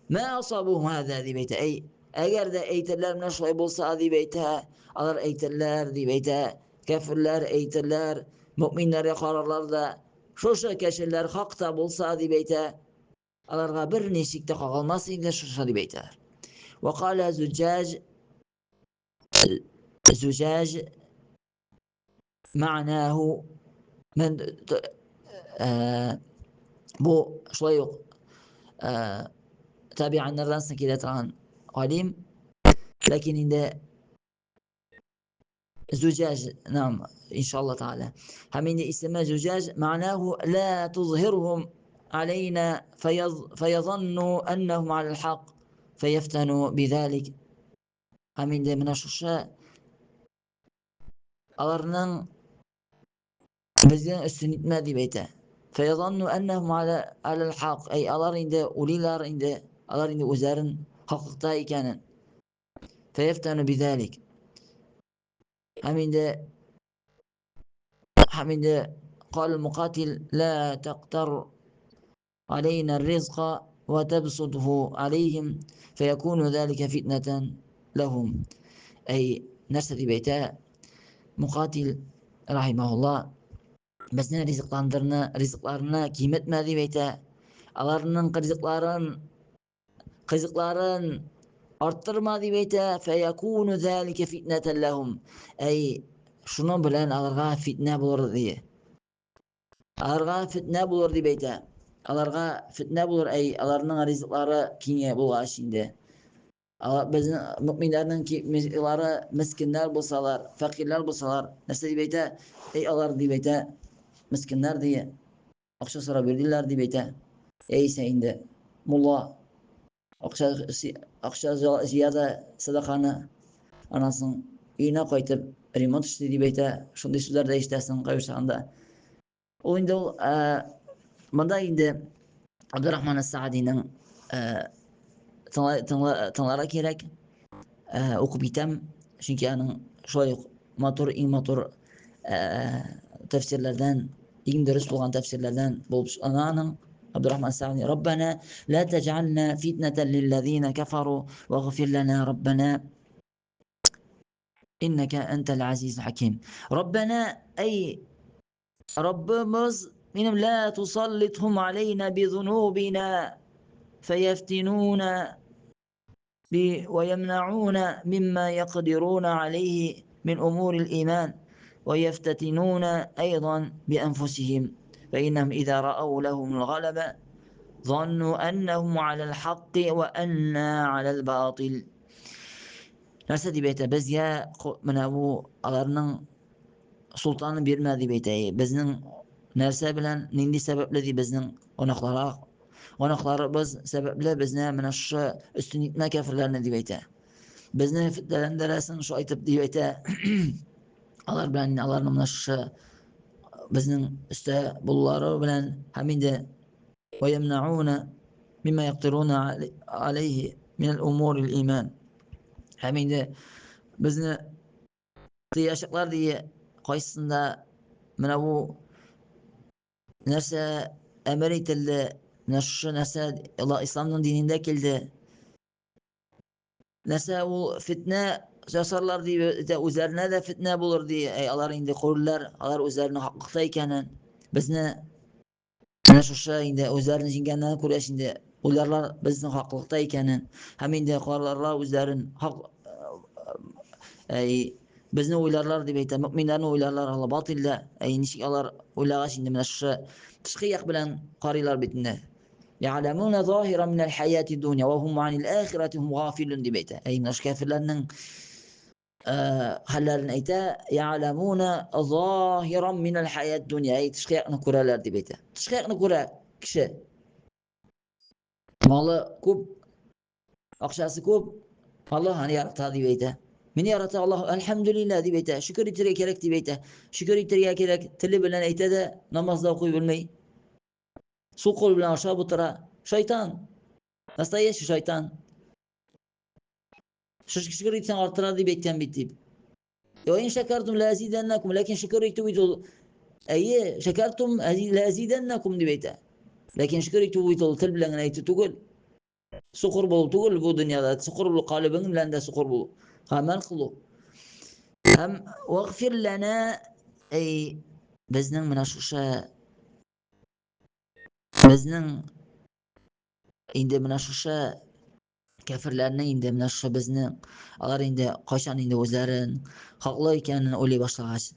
ма асабухум һаза дип әйтә. Әй әгәр дә әйтерләр менә шулай булса дип әйтә, алар әйтерләр дип әйтә, кәферләр әйтерләр, мөминнәргә карарлар да, шушы кәшерләр хакта булса дип әйтә, аларга бер ничек тә кагылмас инде шушы дип әйтәләр. Вакала Зуҗаҗ, Зуҗаҗ мәгънәһу мен бу шулай ук табианнардан соң килә торган галим, ләкин инде Зуҗаҗ, нам, иншалла тааля. Һәм инде исеме Зуҗаҗ, мәгънәһу ла тузһирһум алейна фаязанну аннахум алал хак фаяфтану бидалик. Һәм инде менә шушы аларның бездән өстен итмә дип әйтә. Фаязанну аннахум алал хак. Әй алар инде уйлыйлар инде, алар инде үзләрен хаклыкта икәнен. Фаяфтану бидалик. Һәм инде قال المقاتل لا تقتر علينا الرزق وتبسطه عليهم فيكون ذلك فتنة لهم. أي нәрсә дип әйтә Мукатил рахимахулла: безнең ризыкландырны, ризыкларны киметмә дип әйтә, аларның ризыкларын арттырма дип әйтә. Фәякуну залика фитнәтән ләһум, әй шуның белән аларга фитнә булыр ди, аларга фитнә булыр дип әйтә, аларга фитнә булыр, әй аларның ризыклары киңе булгач инде. Алар безнең мөминнәрнең ризыклары, мескеннәр булсалар, фәкыйрьләр булсалар, нәрсә дип әйтә? Әй алар дип әйтә, мескеннәр ди, акча сорап йөриләр дип әйтә. Яисә инде мулла акча җыя да сәдаканы, аннан соң өенә кайтып ремонт эшли дип әйтә. Шундый сүзләр дә ишетәсең кайбер чагында. Ул инде ул монда инде Абдурахман Саадиның тыңларга кирәк. Укып китәм, чөнки аның шулай ук матур, иң матур тәфсирләрдән, иң дөрес булган тәфсирләрдән булып ана аның Абдурахман Саади. Раббана ла таҗ'ална фитнатан лиллазина кафару вагфир лана раббана иннәкә әнтәл азизул хаким. Раббана, әй Раббыбыз, минем ла тусаллитхум алейна бизунубина фәяфтинуна би ваямнауна мимма якдируна алейхи мин умурил иман ويفتتنون أيضا بأنفسهم فإنهم إذا رأوا لهم الغلبة ظنوا أنهم على الحق وأنا على الباطل. Нәрсә дип әйтә? Безгә менә бу аларның султаны бирмә дип әйтә. Безнең нәрсә белән, нинди сәбәпле ди безнең гөнаһларга, гөнаһларыбыз сәбәпле безне менә шушы өстен итмә кәферләрне дип әйтә. Безне фитнәләндерәсең шулай итеп дип әйтә. Алар белән аларның менә шушы безнең өстә булулары белән һәм инде ويمنعون مما يقدرون عليه من الأمور الإيمان. Һәм инде безне тыячаклар дие, кайсысында менә бу нәрсә әмер ителде, менә шушы нәрсә Исламның динендә килде. Нәрсә ул фитнә ясарлар дип әйтә, үзләренә дә фитнә булыр ди. Әй, алар инде күрерләр, алар үзләренең хаклыкта икәнен. Безне менә шушы инде үзләрен җиңгәннәрен күргәч инде уйларлар безнең хаклыкта икәнен һәм инде карарлар үзләрен хак әй безне уйларлар дип әйтә, мөэминнәрне уйларлар алар батилдә. Әй ничек алар уйлагач инде менә шушы тышкы як белән карыйлар бит инде. Я'ламуна заһира минәл хаяти дунья ва хум анил ахирати хум гафилун дип әйтә. Әй менә шушы кәфирләрнең хәлләрен әйтә, я'ламуна заһиран минәл хаят дунья, әй тышкы якны күрәләр дип әйтә. Тышкы якны күрә кеше. Малы күп, акчасы күп, Аллаһ аны ярата дип әйтә. Мине ярата Аллаһ, әлхәмдүлилләһ дип әйтә. Шөкер итәргә кирәк дип әйтә. Шөкер итәргә кирәк, теле белән әйтә дә, намаз да укый белми. Сул кул белән ашап утыра. Шайтан. Настоящий шайтан. Шөкер итсәң арттыра дип әйткән бит дип. Ва ин шәкәртум ла азиданнакум, ләкин шөкер итү бит ул әйе, шәкәртум ла азиданнакум дип әйтә. Ләкин шөкер итү бит ул тел белән генә әйтү түгел. Сукыр булу түгел бу дөньяда, сукыр булу калебең белән дә сукыр булу. Гамәл кылу. Һәм вагфир лана, әй безнең менә шушы безнең инде менә шушы кәферләрнең инде менә шушы безнең алар инде кайчан инде үзләрен хаклы икәнен уйлый башлагач,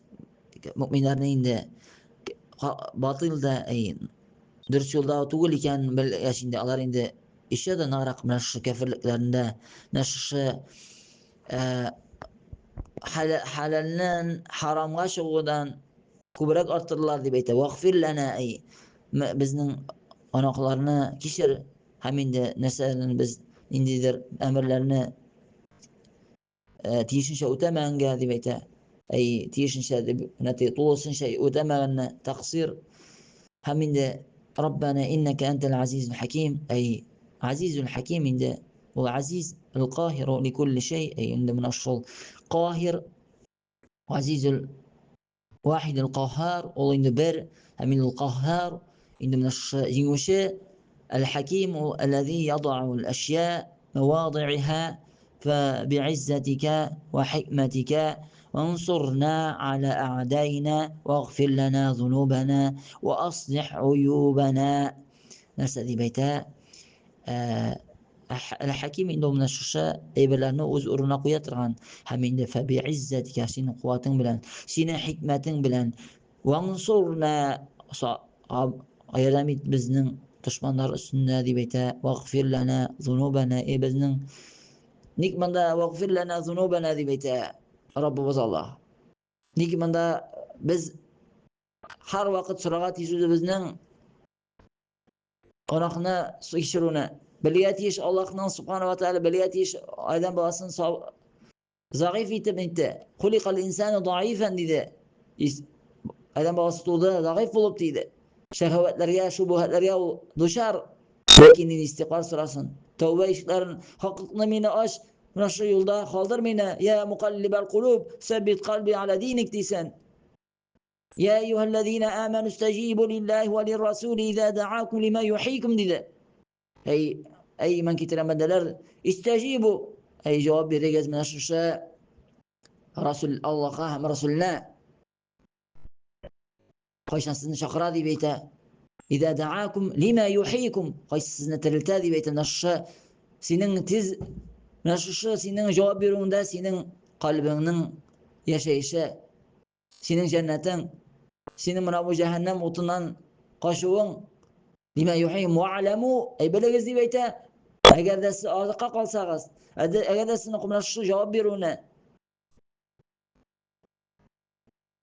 мөэминнәрне инде батыл да, әй, дөрес юлда түгел икәнен белгәч инде алар инде еще да ныграк менә шушы кәферлекләрендә менә шушы хәләлнән харамга чыгудан күбрәк арттырдылар дип әйтә. Вагфир ләнә, әй, безнең гөнаһларны кичер. Һәм инде нәрсәләрне без ниндидер әмерләрне тиешенчә үтәмәгәнгә дип әйтә. Әй, тиешенчә дип, менә тулысынча үтәмәгәнне тәкъсир. Һәм инде Раббана иннәкә әнтәл азизул хаким. Әй, азизул хаким инде ул азиз, ал-каһиру ликулли шәй. Әй, инде менә шул каһир, азизул Вахидул Каһар, ул инде бер, һәм инде ул Каһар, инде менә шушы җиңүче, Әл-Хаким ул әлләзи ядау әл-әшья мавади'иха фа би'иззатика ва хикмәтика вансурна аля а'даина вагфир лана зунубана ва аслих уюбана. Нәрсә дип әйтә? Әл-Хаким инде ул менә шушы әйберләрне үз урынына куя торган һәм инде фәбииззәтикә синең куәтең белән, синең хикмәтең белән вансурна ярдәм ит безнең дошманнар өстендә дип әйтә. Вагфир лана зунубана, эй безнең ник монда вагфир лана зунубана дип әйтә Раббыбыз Аллаһ. Ник монда без һәрвакыт сорарга тиеш үзебезнең гөнаһны кичерүне белергә тиеш Аллаһның субхана ва тааля белергә тиеш адәм баласын Зәгыйф итеп әйтте. Хуликал инсану даифан диде. Адәм баласы туды, зәгыйф булып диде. Шәһәвәтләргә, шубуһатларга ул дучар. Ләкин инде истигъфар сорасын. Тәүбә ишекләрен, хаклыкны мине ач, менә шу юлда калдыр мине. Я мукаллибал кулуб, сәббит кальби аля диник дисен. Я әйюһәлләзина аману истәҗибу лиллаһи ва лиррасули иза даакум лима юхийкум диде. Әй, әй иман китергән бәндәләр, истәҗибу, әй җавап бирегез менә шушы Расул Аллаһка һәм Расулына. Кайчан сезне чакыра дип әйтә. Иза даакум лима юхийкум, кайсы сезне терелтә дип әйтә. Менә шушы синең тиз менә шушы синең җавап бирүеңдә синең кальбеңнең яшәеше Синең җәннәтең, синең менә бу җәһәннәм утыннан качуың, лима юхим ва'ламу, әй белегез дип әйтә. Әгәр дә сез азыкка калсагыз, әгәр дә сезнең менә шушы җавап бирүне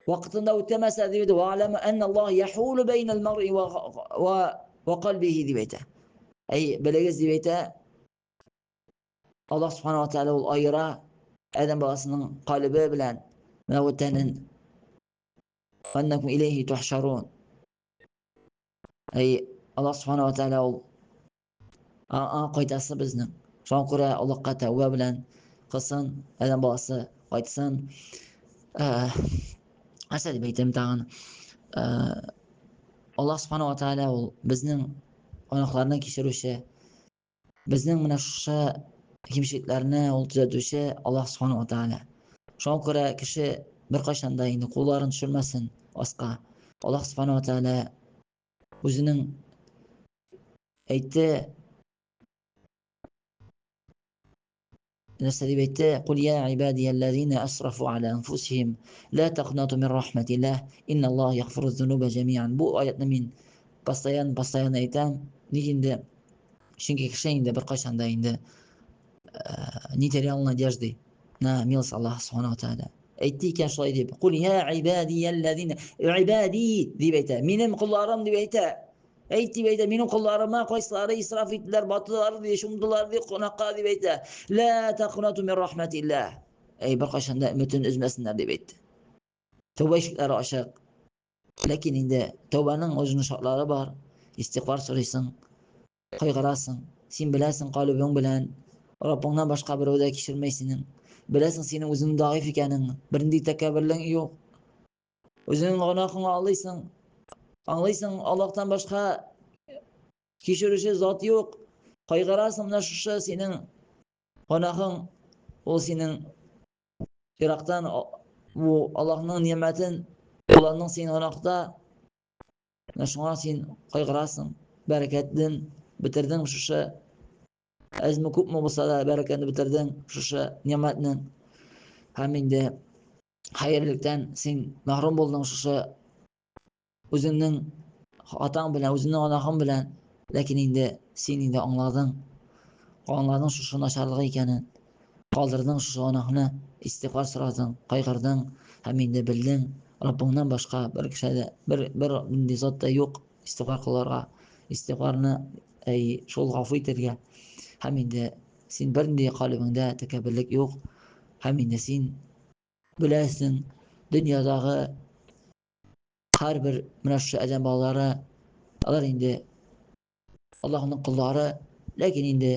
вакытында үтәмәсә дип әйтә, ва'ламу анна Аллаһ яхулу бәйнәл мар'i ва кальбихи дип әйтә. Әй белегез дип әйтә. Аллаһ субхана ва тааля ул аера адәм баласының калебе белән менә бу тәнен. Аннакум илейхи тухшарун. Әй, Аллаһ субхана ва тааля ул аңа кайтасы безнең. Шуңа күрә Аллаһка тәүбә белән кылсын, адәм баласы кайтсын. Нәрсә дип әйтәм тагын? Аллаһ субхана ва тааля ул безнең гөнаһларны кичерүче, Безнең менә шушы кимчелекләрне ул төзәтүче Аллаһ Субхану ва Тааля. Шуңа күрә кеше беркайчан да инде кулларын төшермәсен аска. Аллаһ Субхану ва Тааля үзенең әйтте, нәрсә дип әйтте? Кул я ибадияллазина асрафу аля анфусихим ла тaqнату мин рахматиллах инналлаһа ягфиру зунуба җәмиан. Бу аятны мин постоянно постоянно әйтәм. Ник инде? Чөнки кеше инде беркайчан да инде не терял надежды на милость Аллаһа Субхану ва Тааля. Әйтте икән шулай дип. Кул я ибадияллазина ибади дип әйтә. Минем колларым дип әйтә. Әйт дип әйтә, минем колларыма кайсылары исраф иттеләр, баттылар ди, чумдылар ди, кунакка дип әйтә. Ла тaqнату мин рахматиллах. Әй, беркайчан да өметен өзмәсеннәр дип әйтте. Тәүбә ишекләре ачык. Ләкин инде тәүбәнең үзенең шартлары бар. Истигъфар сорыйсың, кайгырасың. Син беләсең калебең белән Раббыңнан башка берәү дә кичермәй синең. Беләсең синең үзеңнең даиф икәнең, бернинди тәкәбберлең юк. Үзеңнең гөнаһыңны аңлыйсың. Аңлыйсың, Аллаһтан башка кичерүче зат юк. Кайгырасың менә шушы синең гөнаһың, ул синең Ерактан бу Аллаһның ни'мәтен кулландың син гөнаһта. Менә шуңа син кайгырасың, бәрәкәтен бетердең шушы әзме күпме булса да бәрәкәтне бетердең шушы ни'мәтнең. Һәм инде хәерлектән син мәхрүм булдың шушы үзеңнең атаң белән, үзеңнең гөнаһың белән, ләкин инде син инде аңладың, аңладың шушы начарлыгы икәнен, калдырдың шушы гөнаһны, истигъфар сорадың, кайгырдың һәм инде белдең, Раббыңнан башка бер кеше дә, бер нинди зат та юк истигъфар кылырга, истигъфарны әй шул гафу итәргә. Һәм инде син бернинди калебеңдә тәкәбберлек юк. Һәм инде син беләсең, дөньядагы һәрбер менә шушы адәм балалары, алар инде Аллаһның коллары, ләкин инде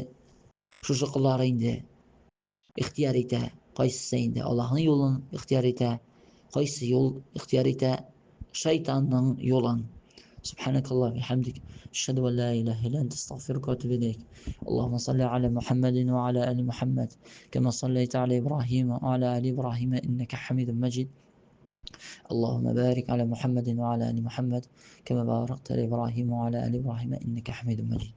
шушы коллары инде ихтияр итә, кайсысы инде Аллаһның юлын ихтияр итә, кайсы юл ихтияр итә шайтанның юлын. سبحانك اللهم وبحمدك أشهد أن لا إله إلا أنت أستغفرك وأتوب إليك اللهم صل على محمد وعلى آل محمد كما صليت على إبراهيم وعلى آل إبراهيم إنك حميد مجيد اللهم بارك على محمد وعلى آل محمد كما باركت على إبراهيم وعلى آل إبراهيم إنك حميد مجيد.